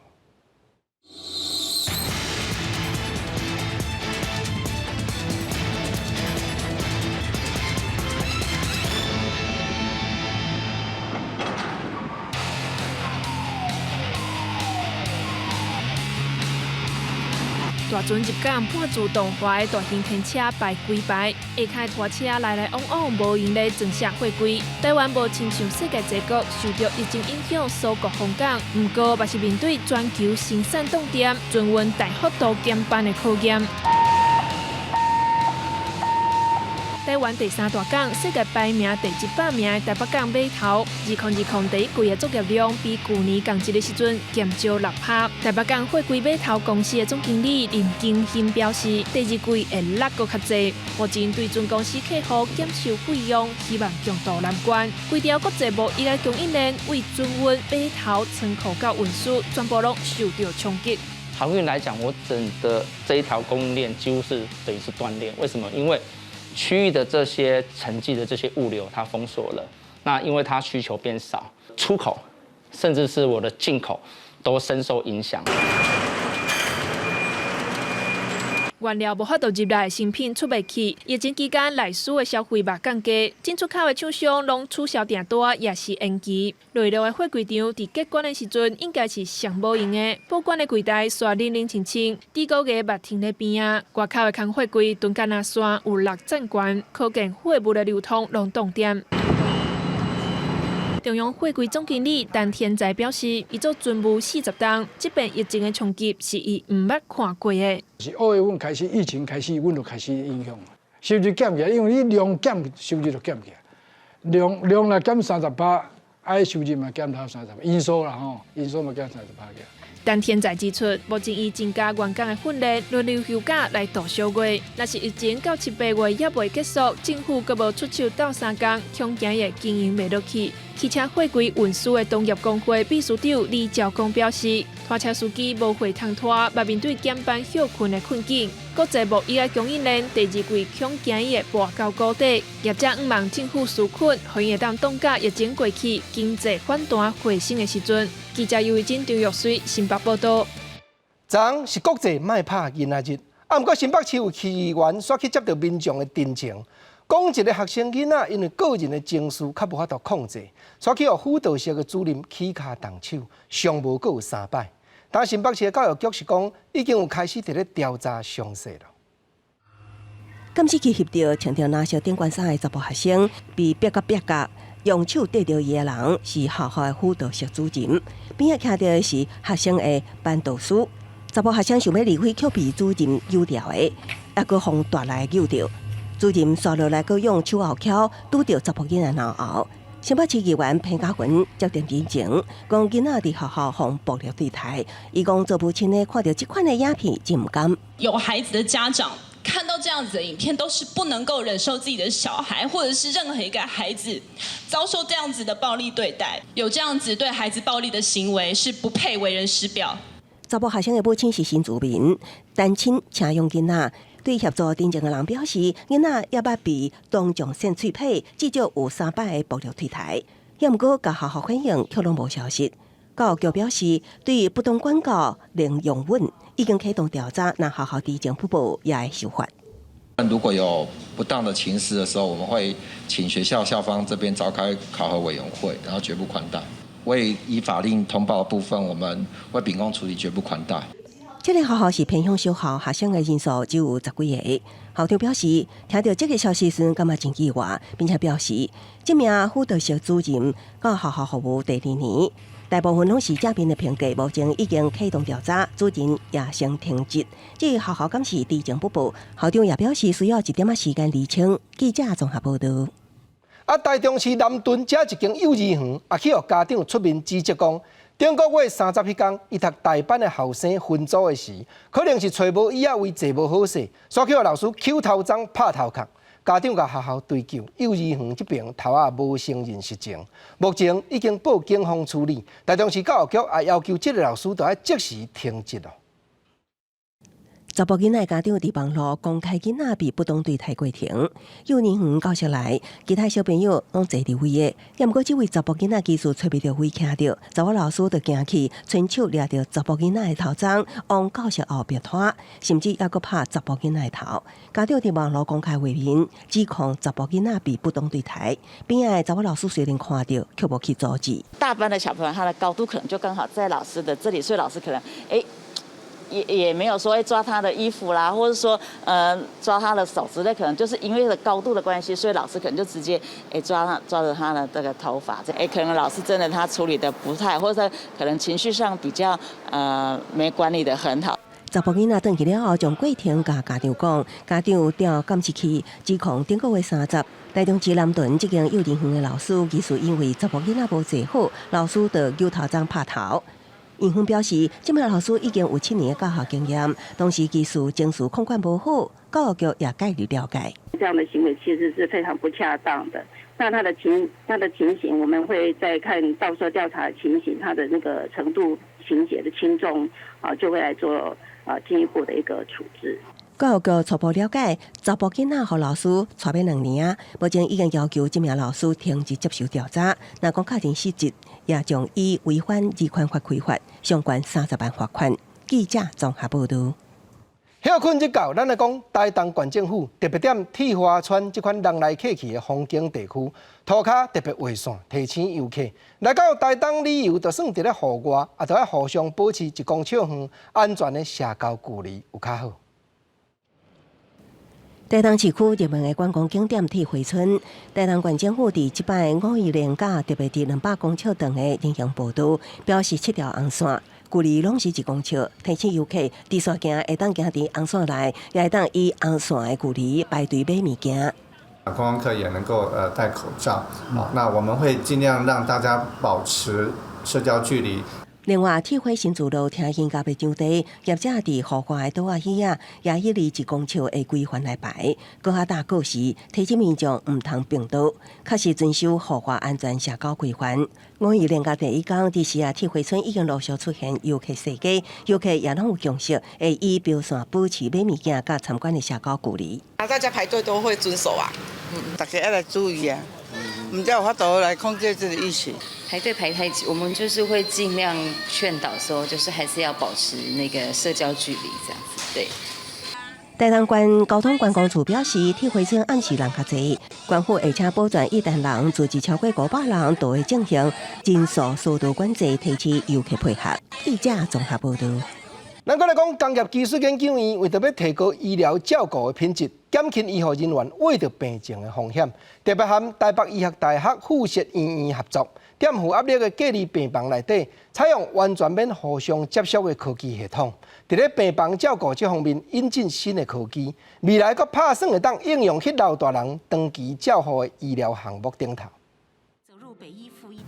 Speaker 12: 大船入港半自動化的大型天車排幾排，下跤拖車來來往往，無閒咧裝卸貨櫃。台灣無親像世界濟國受著疫情影響鎖國封港，毋過嘛是面對全球生產凍電、船運大幅度減班的考驗。台灣第三大港、世界排名第100名的台北港碼頭，2020第一季的作業量比舊年仝這个時陣減少6%。台北港貨櫃碼頭公司的總經理林金興表示，第二季會落閣較濟。目前對船公司客戶減收費用，希望共渡難關。規條國際貿易的供應鏈為船運、碼頭、倉庫到運輸，全部攏受著衝擊。
Speaker 13: 航運來講，我整個這一條供應鏈幾乎是等於是斷鏈。為什麼？因為區域的這些城際的這些物流它封鎖了，那因為它需求變少，出口甚至是我的進口都深受影響。
Speaker 12: 原料無法度入來，成品出袂去。疫情期間，內需的消費嘛降低，進出口的廠商攏取消訂單，也是延期。內陸的貨櫃場佇結關的時陣，應該是上無閒的。報關的櫃台煞冷冷清清，豬高月嘛停咧邊仔。外口的空貨櫃囤甲若山有六層懸，可見貨物的流通攏凍點。中央貨櫃總經理陳天才表示，伊做船務40冬，這遍疫情的衝擊是伊毋捌看過的。
Speaker 14: 是2月份開始，疫情開始，阮就開始影響，收入減起來，因為你量減，收入就減起來。量若減30%，愛收入嘛減到三十，營收啦吼，營收嘛減30%起來。
Speaker 12: 陳天才指出，目前伊增加員工的訓練，輪流休假來度小月。若是疫情到七八月猶未結束，政府閣無出手鬥相共，恐驚會經營袂落去。汽車貨櫃運輸的同業公會秘書長李兆剛表示，拖車司機無貨通拖，嘛面對減班歇睏的困境。國際貿易的供應鏈第二季恐驚會跋到谷底，業者向望政府紓困，予𪜶會當擋甲疫情過去，經濟反彈回升的時陣。記者尤慧珍、張玉水新北報道。
Speaker 1: 昨昏是國際莫拍囡仔日，啊，毋過新北市有市議員煞去接著民眾的陳情，講一个學生囡仔因為個人的情緒較無法度控制，煞去予輔導室的主任起跤動手，傷無閣有三擺。但新北市的教育局是講已經有開始佇咧調查詳細了。
Speaker 3: 監視器翕著穿著藍色頂懸衫的查埔學生被逼甲蹩腳，用手綴著伊的人是學校的輔導室主任，邊仔徛著的是學生的班導師。查埔學生想欲離開，卻被主任搝牢的，猶閣予大力搝著。主任紲落來，閣用手後蹺拄著查埔囡仔腦後。新北市議員彭佳雲接電陳情，講囡仔佇學校予暴力對待，伊講做母親的看著這款的影片真毋甘。
Speaker 15: 有孩子的家長看到這樣子的影片，都是不能夠忍受自己的小孩，或者是任何一個孩子遭受這樣子的暴力對待，有這樣子對孩子暴力的行為，是不配為人師表。
Speaker 3: 查埔學生的母親是新住民，單親請養囡仔，對協助陳情的人表示，囡仔猶捌被當眾扇喙䫌，至少有三擺的暴力對待。也毋過，共學校反映卻攏無消息。教育局表示，對不當管教零容忍，已經啟動調查，若學校知情不報，也會受罰。
Speaker 16: 如果有不當的情事的時候，我們會請學校校方這邊召開考核委員會，然後絕不寬待。未依法令通報的部分，我們會秉公處理，絕不寬待。
Speaker 3: 這個學校是偏鄉小學，學生的人數只有十幾个。校長表示，聽著這个消息時，感覺真意外，並且表示，這名輔導室主任到學校服務第二年，大部分攏是正面的評價，目前已經啟動調查，主任也先停職。至於學校敢是知情不報，校長也表示需要一點仔時間釐清。記者綜合報導。
Speaker 1: 啊，台中市南屯遮一間幼兒園，也去予家長出面指責講，頂個月30彼工，伊讀大班的學生分組的時，可能是揣無椅仔位坐無好勢，煞去予老師搝頭鬃拍頭殼。家長共學校追究，幼兒園這爿頭仔無承認實情，目前已經報警方處理。台中市教育局也要求這个老師著愛即時停職囉。
Speaker 3: 查埔囡仔家長佇網路公開囡仔被不當對待過程，幼兒園教室內其他小朋友攏坐佇位的，也毋過這位查埔囡仔其實揣袂著位徛著，查某老師就行去，伸手掠著查埔囡仔的頭鬃，往教室後壁拖，甚至猶閣拍查埔囡仔的頭。家長佇網路公開畫面，指控查埔囡仔被不當對待，邊仔的查某老師雖然看著，卻無去阻止。
Speaker 17: 大班的小朋友，他的高度可能就剛好在老師的這裡，所以老師可能也沒有說會抓他的衣服啦，或者說，抓他的手之類，可能就是因為高度的關係，所以老師可能就直接抓著他的這個頭髮，可能老師真的他處理的不太，或者可能情緒上比較沒管理得很好。
Speaker 3: 查埔囡仔轉去了後，將過程共家長講，家長調監視器指控頂個月30，台中市南屯這間幼稚園的老師，疑似因為查埔囡仔無坐好，老師就搝頭鬃拍頭。院方表示，這名老師已經有7年的教學經驗，當時疑似情緒控管無好，教育局也介入了解。
Speaker 18: 這樣的行為其實是非常不恰當的。那他的情形，我們會再看到時候調查的情形，他的那個程度、情節的輕重啊，就會來做啊進一步的一個處置。
Speaker 3: 教育局初步了解，查埔囡仔予老師帶欲2年啊，目前已經要求這名老師停止接受調查。若講確認失職，也將以違反兒權法開罰，相關30萬罰款。記者綜合報導。
Speaker 1: 歇睏日到，咱來講台東縣政府特別踮鐵花村這款人來客去的風景地區，塗跤特別畫線，提醒遊客來到台東旅遊，就算佇咧戶外，也著愛互相保持1公尺遠，安全的社交距離有較好。
Speaker 3: 台東市區熱門的觀光景點鐵花村，台東縣政府佇這擺五一連假特別佇200公尺長的人行步道標示七條紅線，距離攏是1公尺，提醒遊客直線行會當行佇紅線內，也會當以紅線的距離排隊買物件。
Speaker 19: 觀光客也能夠戴口罩，那我們會盡量讓大家保持社交距離。
Speaker 3: 另外，鐵花新自路聽興咖啡場地，業者佇戶外的桌仔椅仔，也以1公尺的規範來排，閣較大告示提醒民眾毋通併桌，確實遵守戶外安全社交規範。五一連假第一工，佇時啊鐵花村已經陸續出現遊客踅街，遊客也攏有共識，會以標線保持買物件佮參觀的社交距離。
Speaker 20: 啊，大家排隊都會遵守啊，大家要來注意啊。毋才有法度來控制這個疫情。
Speaker 21: 排隊排太久，我們就是會盡量勸導說，就是還是要保持那個社交距離，這樣子。對。
Speaker 3: 台東縣交通觀光處表示，鐵花村暗時人較濟，縣府會請保全一單人組織超過500人，都會進行人數疏導管制，提醒遊客配合。記者綜合報導。
Speaker 1: 咱閣來講，工業技術研究院為著欲提高醫療照顧的品質，減輕醫護人員秽著病症的風險，特別和台北醫學大學附設醫院合作，踮負壓力的隔離病房內底，採用完全免互相接觸的科技系統，佇咧病房照顧這方面引進新的科技，未來閣拍算會當應用去老大人長期照護的醫療項目頂頭。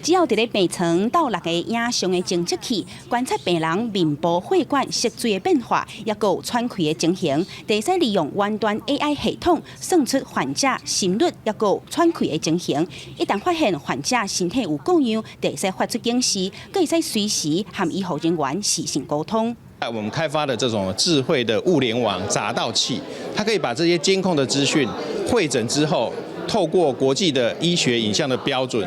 Speaker 22: 只要佇咧病床鬥6個影像的偵測器，觀察病人面部血管色水的變化，抑閣有喘氣的情形，會使利用遠端 AI 系統算出患者心率，抑閣有喘氣的情形。一旦發現患者身體有過樣，會使發出警示，閣會使隨時和醫護人員視訊溝通。
Speaker 23: 我們開發的這種智慧的物聯網閘道器，它可以把這些監控的資訊彙整之後，透過國際的醫學影像的標準，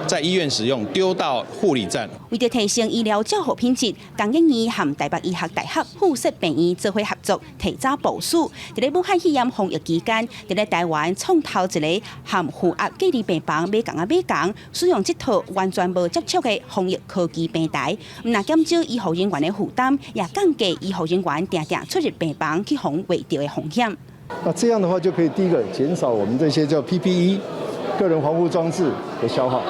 Speaker 23: 在醫院使用，丟到護理站。
Speaker 22: 為著提升醫療照護品質，工研院和台北醫學大學附設病院做伙合作，提早部署。佇咧武漢肺炎防疫期間，佇咧台灣創頭一个和負壓隔離病房買仝仔買仝，使用這套完全無接觸的防疫科技平台，毋但減少醫護人員的負擔，也降低醫護人員定定出入病房去予人秽著的風險。
Speaker 24: 那這樣的話就可以第一個減少我們這些叫 PPE 個人防護裝置的消耗。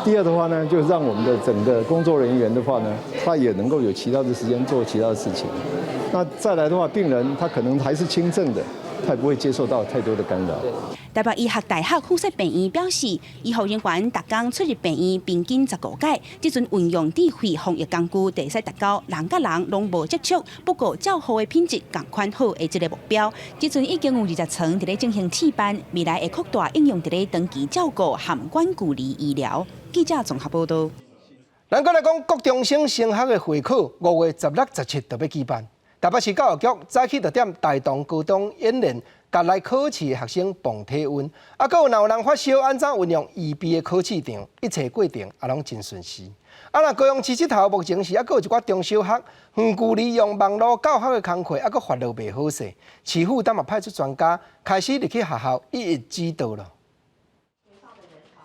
Speaker 24: 第二的話呢，就讓我們的整個工作人員的話呢，他也能夠有其他的時間做其他的事情。那再來的話，病人他可能還是輕症的，他也不會接受到太多的干擾。
Speaker 22: 台北醫學大學附設病院表示，醫護人員逐工出入病院平均15擺，這陣運用智慧防疫工具，會使達到人佮人攏無接觸，不過照護的品質仝款好的這个目標。這陣已經有20床佇咧進行試辦，未來會擴大應用佇咧長期照顧和遠距離醫療。記者綜合報導。
Speaker 1: 咱閣來講，國中生升學的會考，5月16、17就欲舉辦。台北市教育局早起就踮大同高中演練，共來考試的學生磅體溫。啊，閣有若有人發燒，按怎運用預備的考試場，一切過程也攏真順遂。啊，若高雄市這頭目前是猶閣有一寡中小學遠距離用網路教學的工課，猶閣發落袂好勢。市府當嘛派出專家開始入去學校一一指導了。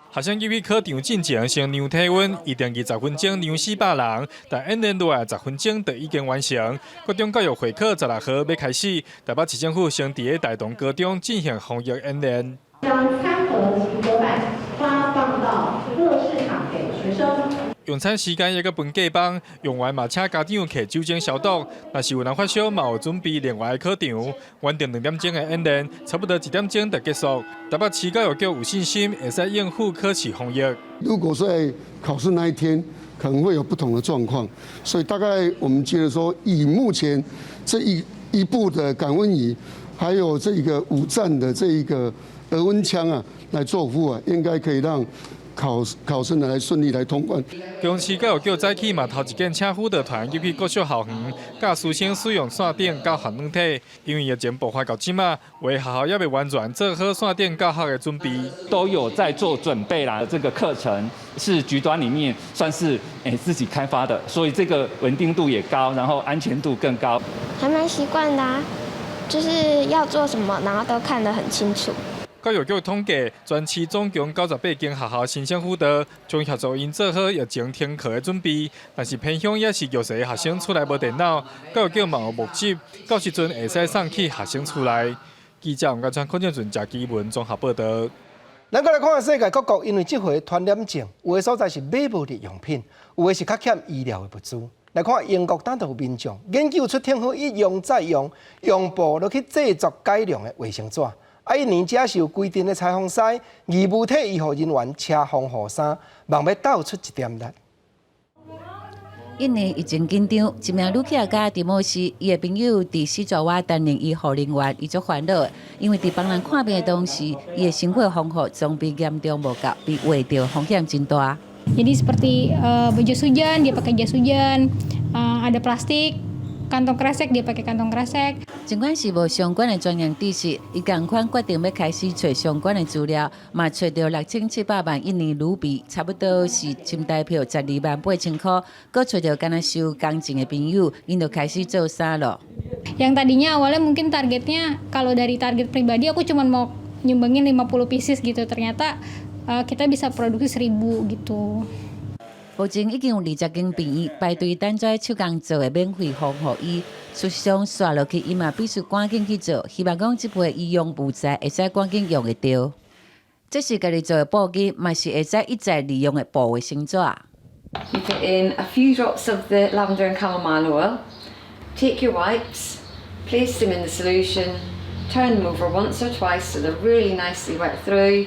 Speaker 28: 學生入去考場進前先量體溫，預定20分鐘量400人，但演練落來10分鐘就已經完成。國中教育會考16號欲開始，台北市政府先佇咧大同高中進行防疫演練。
Speaker 29: 將餐盒及隔板發放到各試場給學生。
Speaker 28: 用餐時間抑閣分隔枋，用完嘛請家長提酒精消毒。若是有人發燒，嘛有準備另外的考場。原定2點鐘的演練，差不多1點鐘就結束。台北市教育局有信心會使應付考試防疫。
Speaker 2: 如果在考試那一天，可能會有不同的狀況，所以大概我們覺得說，以目前這一部的感溫儀，還有這個五站的這一個額溫槍啊，來做服務啊，應該可以讓考生來順利來通關。
Speaker 28: 高雄市教育局早起嘛頭一件請輔導團入去各所校園，教師生使用線頂教學軟體。因為疫情爆發到這馬，有的學校猶未完全做好線頂教學的準備，
Speaker 4: 都有在做準備啦。這個課程是局端裡面算是自己開發的，所以這個穩定度也高，然後安全度更高。
Speaker 5: 還蠻習慣的啊，就是要做什麼，然後都看得很清楚。
Speaker 28: 教育局統計，全市總共98間學校申請輔導，將協助𪜶做好疫情停課的準備。但是偏鄉也是弱勢學生厝內無電腦，教育局嘛有募集，到時陣會使送去學生厝內。記者王家川、柯建俊、謝基文綜合報道。
Speaker 1: 咱閣來看世界各國，因為這回傳染症，有的所在是買無日用品，有的是較欠醫療的物資。來看英國當地有民眾研究出挺好一用再用，用布落去製作改良的衛生紙。啊！一年只是有規定的裁縫師義務替醫護人員車防護衫，望欲鬥出一點力。
Speaker 7: 一年疫情緊張，一名女企業家迪莫斯，伊的朋友佇死抓瓦擔任醫護人員，伊足煩惱，因為佇幫人看病的同時，伊的生活防護裝備嚴重無夠，被畫著風險真大。
Speaker 8: Jadi seperti baju jas hujan, dia pakai jas hujan, ada plastik, kantong kresek dia pakai kantong kresek。
Speaker 7: 儘管是無相關的專業知識，伊仝款決定欲開始揣相關的資料，嘛揣著6700萬印尼盧比，差不多是新台票128,000箍。閣揣著敢若收工錢的朋友，𪜶就開始做衫囉。
Speaker 8: Yang tadinya awalnya mungkin targetnya kalau dari target pribadi aku cuma mau nyumbangin 50 pieces gitu, ternyata kita bisa produksi 1000 gitu。
Speaker 7: 目前已經有20間病院排隊等這手工做的免費防護衣，事實上，紲落去伊嘛必須趕緊去做，希望講這批醫用物材會使趕緊用會著。這是家己做的布衣，嘛是會使一再利用的布衛生紙。
Speaker 21: You put in a few drops of the lavender and chamomile oil. Take your wipes, place them in the solution, turn them over once or twice so they're really nicely wet through.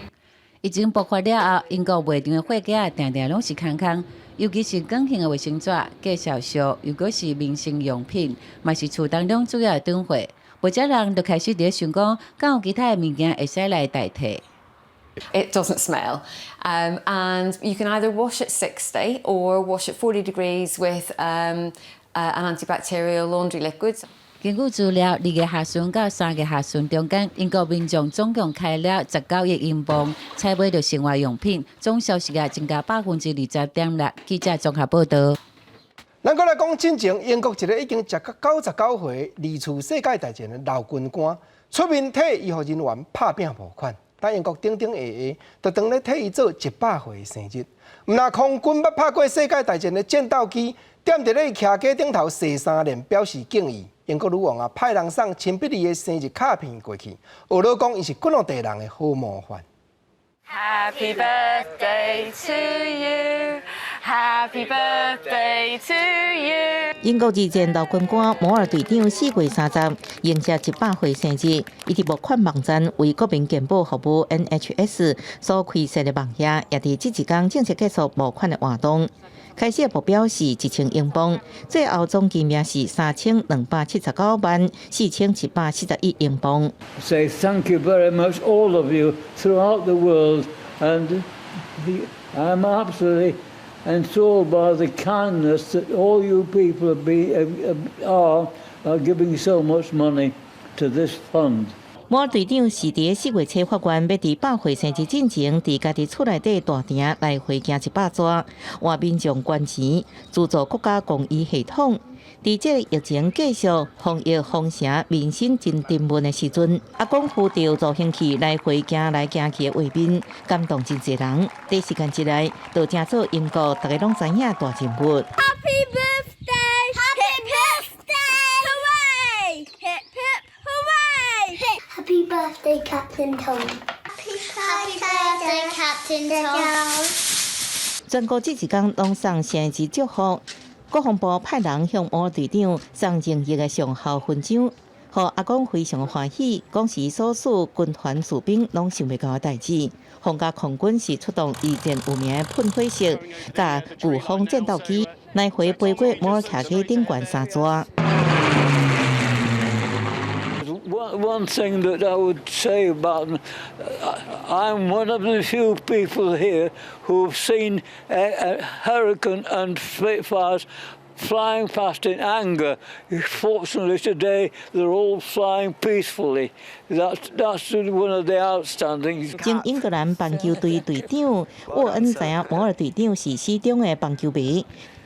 Speaker 7: 疫情爆發了後，英國賣場的貨架定定攏是空空，尤其是捲型的衛生紙、介紹書，又閣是民生用品，嘛是厝當中主要的囤貨。無少人就開始佇咧想講，敢有其他的物件會使來代替。
Speaker 21: It doesn't smell. And you can either wash at 60 or wash at 40 degrees with an antibacterial laundry liquid.
Speaker 7: 根據資料，2月下旬到3月下旬中間，英國民眾總共開了19億英鎊，採買著生活用品，總銷售額增加20.6%。記者綜合報道。
Speaker 1: 咱閣來講，進前英國一个已經食到99歲二次世界大戰的老軍官出面替醫護人員拍拚募款，但英國頂頂下下就當咧替伊做100歲的生日。毋但空軍捌拍過世界大戰的戰鬥機，踮佇咧徛架頂頭射三連，表示敬意。英國女王啊，派人送親筆字的生日卡片過去，學老講伊是滾地人的好模範。
Speaker 25: Happy birthday to you, Happy birthday to you。
Speaker 26: 英國二戰老軍官摩爾隊長4月30迎接100歲生日，伊佇募款網站為國民健保服務 NHS 所開設的網頁，也佇這一工正式結束募款的活動。開始的目標是1000英鎊，最後總金額是32,794,741英鎊。
Speaker 27: Say thank you very much, all of you throughout the world, and I'm absolutely enthralled by the kindness that all you people are giving so much money to this fund.
Speaker 26: 摩爾隊長是佇4月初發願，欲佇100歲生日進前，佇家己厝內底大埕來回行100逝，換民眾捐錢，資助國家公醫系統。佇這個疫情繼續防疫封城、民生真沉悶的時陣，阿公扶著助行器來回行來行去的畫面，感動真濟人。短時間之內，就成做英國逐家攏知影大人物。
Speaker 29: Happy birthday! Happy birthday! Hooray! Hip hip hooray! Happy birthday, Captain Tom. Happy birthday, Captain Tom.
Speaker 26: 全國這一工攏送生日祝福。國防部派人向摩爾隊長送榮譽的上校勳章，予阿公非常歡喜，講是所屬軍團士兵攏想袂到的代誌。皇家空軍是出動二戰有名的噴火式佮颶風戰鬥機，來回飛過摩爾徛家頂懸三逝。
Speaker 27: One thing that I would say about them, I'm one of the few people here who've seen a Hurricane and Spitfires flying past in anger. Fortunately today they're all flying peacefully. That's one of the outstanding.
Speaker 26: 前英格蘭棒球隊隊長沃恩知影摩爾隊長是死忠的棒球迷，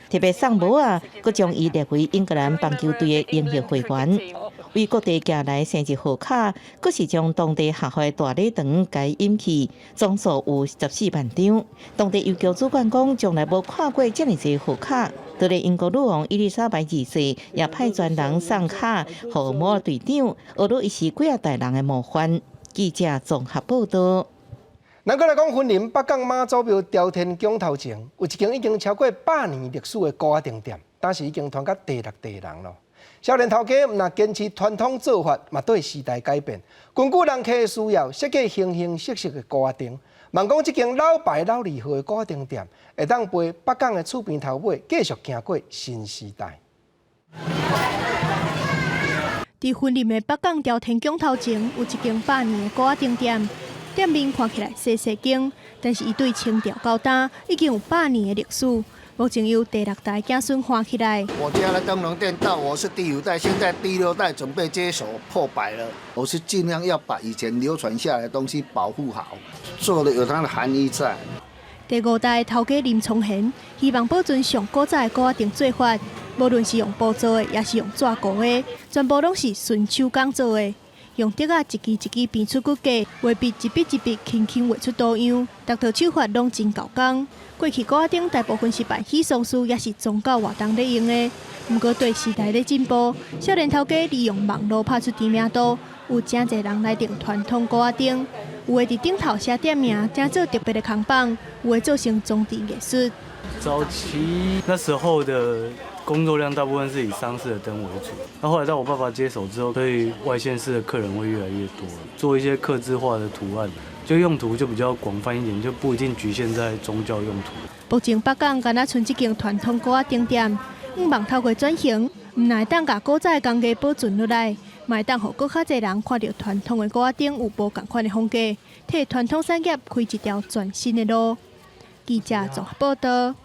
Speaker 26: 特別送帽仔，閣將伊列為英格蘭棒球隊的榮譽會員。為各地寄來生日賀卡，閣是將當地學校的大禮堂共引去，總數有14萬張。當地郵局主管講，從來無看過遮爾濟賀卡。就連英國女王伊麗莎白二世也派專人送卡予摩爾隊長，學著伊是幾仔代人的模範。記者綜合報道。
Speaker 1: 咱閣來講，雲林北港媽祖廟朝天宮頭前，有一間已經超過100年歷史的鼓仔燈店，當時已經傳到第六代人囉。少年頭家毋但堅持傳統做法，嘛對時代改變，根據人客的需要設計形形色色的鼓仔燈。望講這間老牌老字號的鼓仔燈店，會當陪北港的厝邊頭尾繼續行過新時代。
Speaker 6: 佇雲林的北港朝天宮頭前，有一間百年的鼓仔燈店，店面看起來細細間，但是伊對清朝到今已經有百年的歷史。目前由第六代子孫看起來。
Speaker 9: 我家的燈籠店到我是第五代，現在第六代準備接手破百了。我是盡量要把以前流傳下來的東西保護好，做的有它的含義在。
Speaker 6: 第五代頭家林聰賢希望保存上古早的鼓仔燈做法，無論是用布做的，抑是用紙糊的，全部攏是純手工做的。用竹仔一支一支編出骨架，畫筆一筆一筆輕輕畫出圖樣，逐套手法攏真夠工。過去鼓仔燈大部分是辦喜喪事，抑是宗教活動咧用的。毋過對時代咧進步，少年頭家利用網路拍出知名度，有誠濟人來訂傳統鼓仔燈，有的佇頂頭寫店名，訂做特別的扛棒，有的做成裝置藝術。
Speaker 10: 早期那時候的工作量大部分是以喪事的燈為主，那後來到我爸爸接手之後，所以外縣市的客人會越來越多，做一些客製化的圖案，就用途就比較廣泛一點，就不一定局限在宗教用途。
Speaker 6: 目前北港敢若賰這間傳統鼓仔燈店，向望透過轉型，毋但會當共古早的工藝保存落來，嘛會當予閣較濟人看著傳統的鼓仔燈有無仝款的風格，替傳統產業開一條全新的路。記者綜合報道。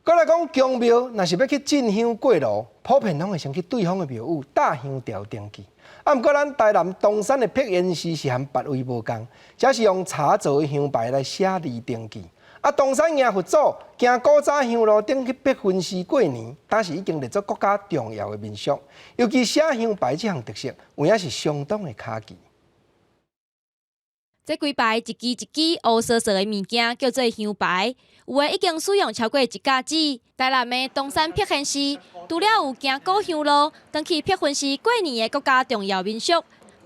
Speaker 1: 閣來講宮廟，若是欲去進香過路，普遍攏會先去對方的廟宇貼香條登記。啊，毋過咱台南東山的碧岩寺是和別位無仝，這是用茶做的香牌來寫字登記。啊，東山迎佛祖行古早香路頂去碧雲寺過年，當時已經列做國家重要的民俗。尤其寫香牌這項特色，有影是相當的跤奇。
Speaker 11: 這幾排一支一支烏趖趖的物件叫做香牌，有的已經使用超過一甲子。台南的東山碧雲寺，除了有行古香路，轉去碧雲寺過年的國家重要民俗，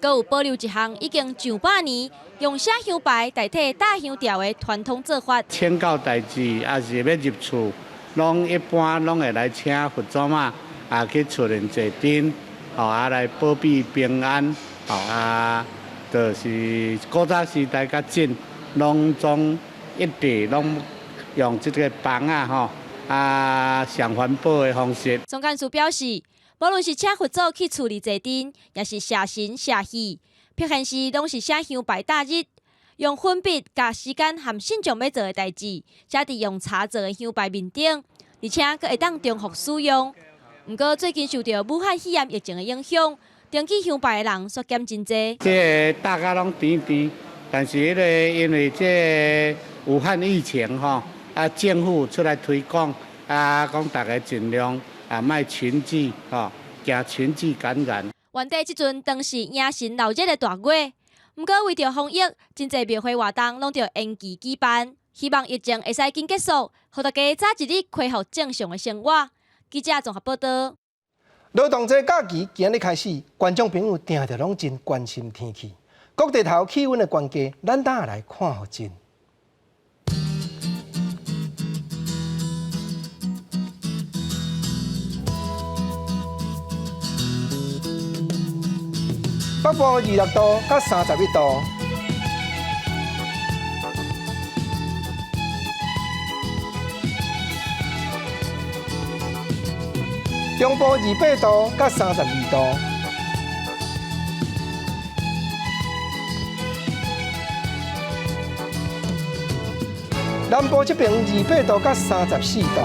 Speaker 11: 閣有保留一項已經上百年用寫香牌代替貼香條的傳統做法。
Speaker 12: 請教代誌，抑是欲入厝，攏一般攏會來請佛祖媽啊去厝內坐鎮，吼啊來保庇平安，吼啊。就是古早時代較早，攏總一直攏用這個枋仔吼，啊上環保的方式。
Speaker 11: 總幹事表示，無論是請佛祖去厝裡坐鎮，抑是謝神謝戲，碧雲寺攏是寫香牌大日，用粉筆共時間和信眾欲做的代誌，寫佇用茶做的香牌面頂，而且閣會當重複使用。毋過最近受著武漢肺炎疫情的影響，登記香牌的人縮減真濟。
Speaker 12: 這個大家攏甜甜，但是彼個因為這個武漢疫情吼，啊政府出來推廣，啊講大家盡量啊莫群聚吼，驚群聚感染。
Speaker 11: 原底這陣當是迎神鬧熱的大月，毋過為著防疫，真濟廟會活動攏著延期舉辦。希望疫情會使緊結束，予大家早一日恢復正常的生活。記者綜合報道。
Speaker 1: 勞動節假期今日開始，觀眾朋友定定攏真關心天氣，各地頭氣溫的懸低，咱等下來看予真。北部26度佮31度。中部28度佮32度。南部這邊28度佮34度。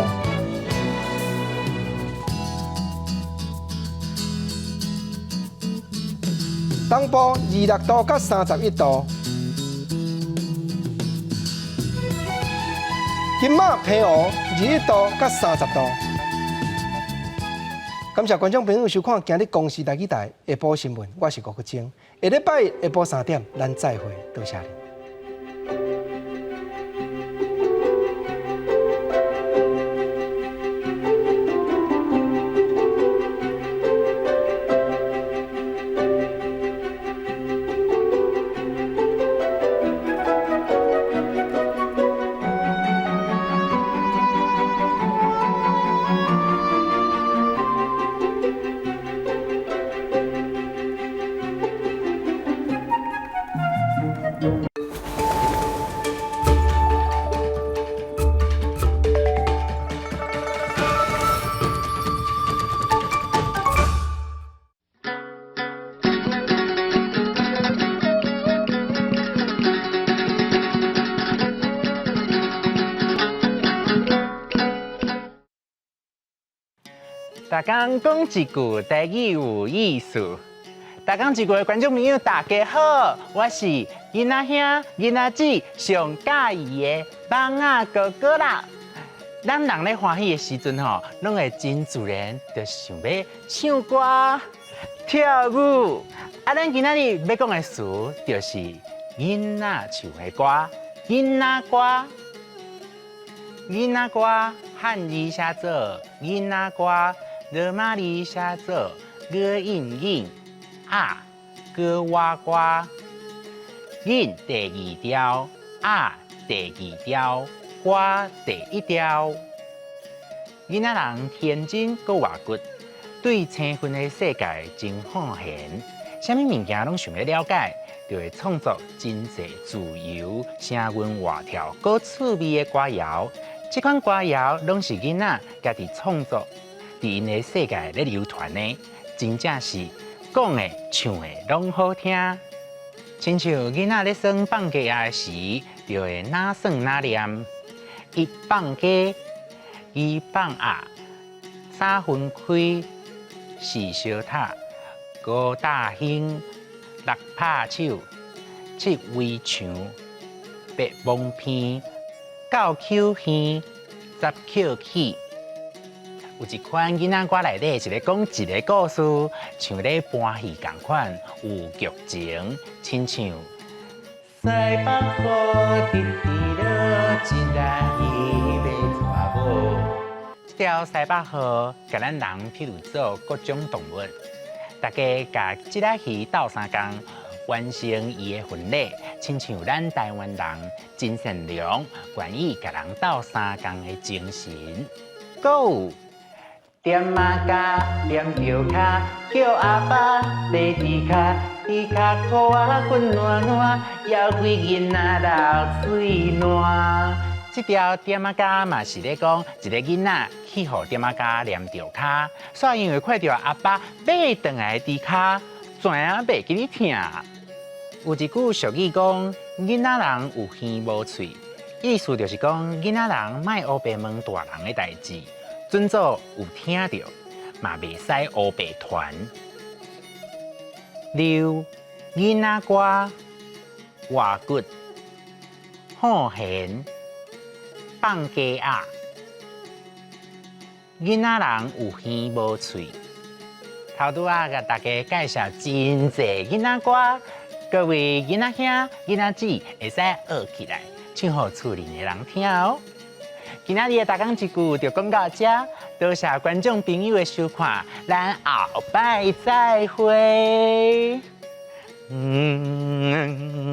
Speaker 1: 東部26度佮31度。金馬澎湖21度佮30度。感謝觀眾朋友收看今日公視台語台下晡新聞，我是郭國晶。下禮拜下晡3點，咱再會，多謝你。
Speaker 3: 逐工講一句台語有意思。逐工一句的觀眾朋友，大家好，我是囡仔兄、囡仔姊上佮意的蠓仔哥哥啦。咱人咧歡喜的時陣吼，攏會真自然就想欲唱歌、跳舞。啊，咱今仔日欲講的詞就是囡仔唱的歌、囡仔歌。囡仔歌漢字寫做囡仔歌，羅馬字寫做歌應囡仔歌娃歌。囡第二調，仔第二調，歌第一調。囡仔人天真閣活骨，對青春的世界真好閒，啥物物件攏想欲了解，就會創作真濟自由、聲韻活跳、閣趣味的歌謠。這款歌謠攏是囡仔家己創作，佇𪜶的世界咧流傳的，真正是講的、唱的攏好聽。親像囡仔咧耍放雞仔時，就會哪耍哪念：一放雞，二放鴨，三分開，四相拍，五打興，六拍手，七圍牆，八摸鼻，九搝耳，十抾起。有一款囡仔歌內底是咧講一個故事，像咧搬戲仝款，有劇情，親像西北雨直直落，一來伊欲娶某。這條西北雨，共咱人譬如做各種動物，大家共這隻魚鬥相共，完成伊的婚禮，親像咱台灣人真善良，願意共人鬥相共的精神。閣有踮仔跤，踮著跤，叫阿爸爬豬跤，豬跤褲仔滾爛爛，枵鬼囡仔流喙瀾。這條踮仔跤嘛是咧講一个囡仔去予踮仔跤黏著跤，煞因為看著阿爸買轉來的豬跤，知影袂記得疼。有一句俗語講，囡仔人有耳無喙，意思就是講囡仔人莫烏白問大人的代誌，準做有聽著，嘛袂使烏白傳。六囡仔歌，活骨，好閒，放雞仔，囡仔人有耳無喙。頭拄仔共大家介紹真濟囡仔歌，各位囡仔兄、囡仔姊會使學起來，唱予厝裡的人聽哦。今仔日的逐工一句就講到這，多謝觀眾朋友的收看，咱後擺再會。嗯。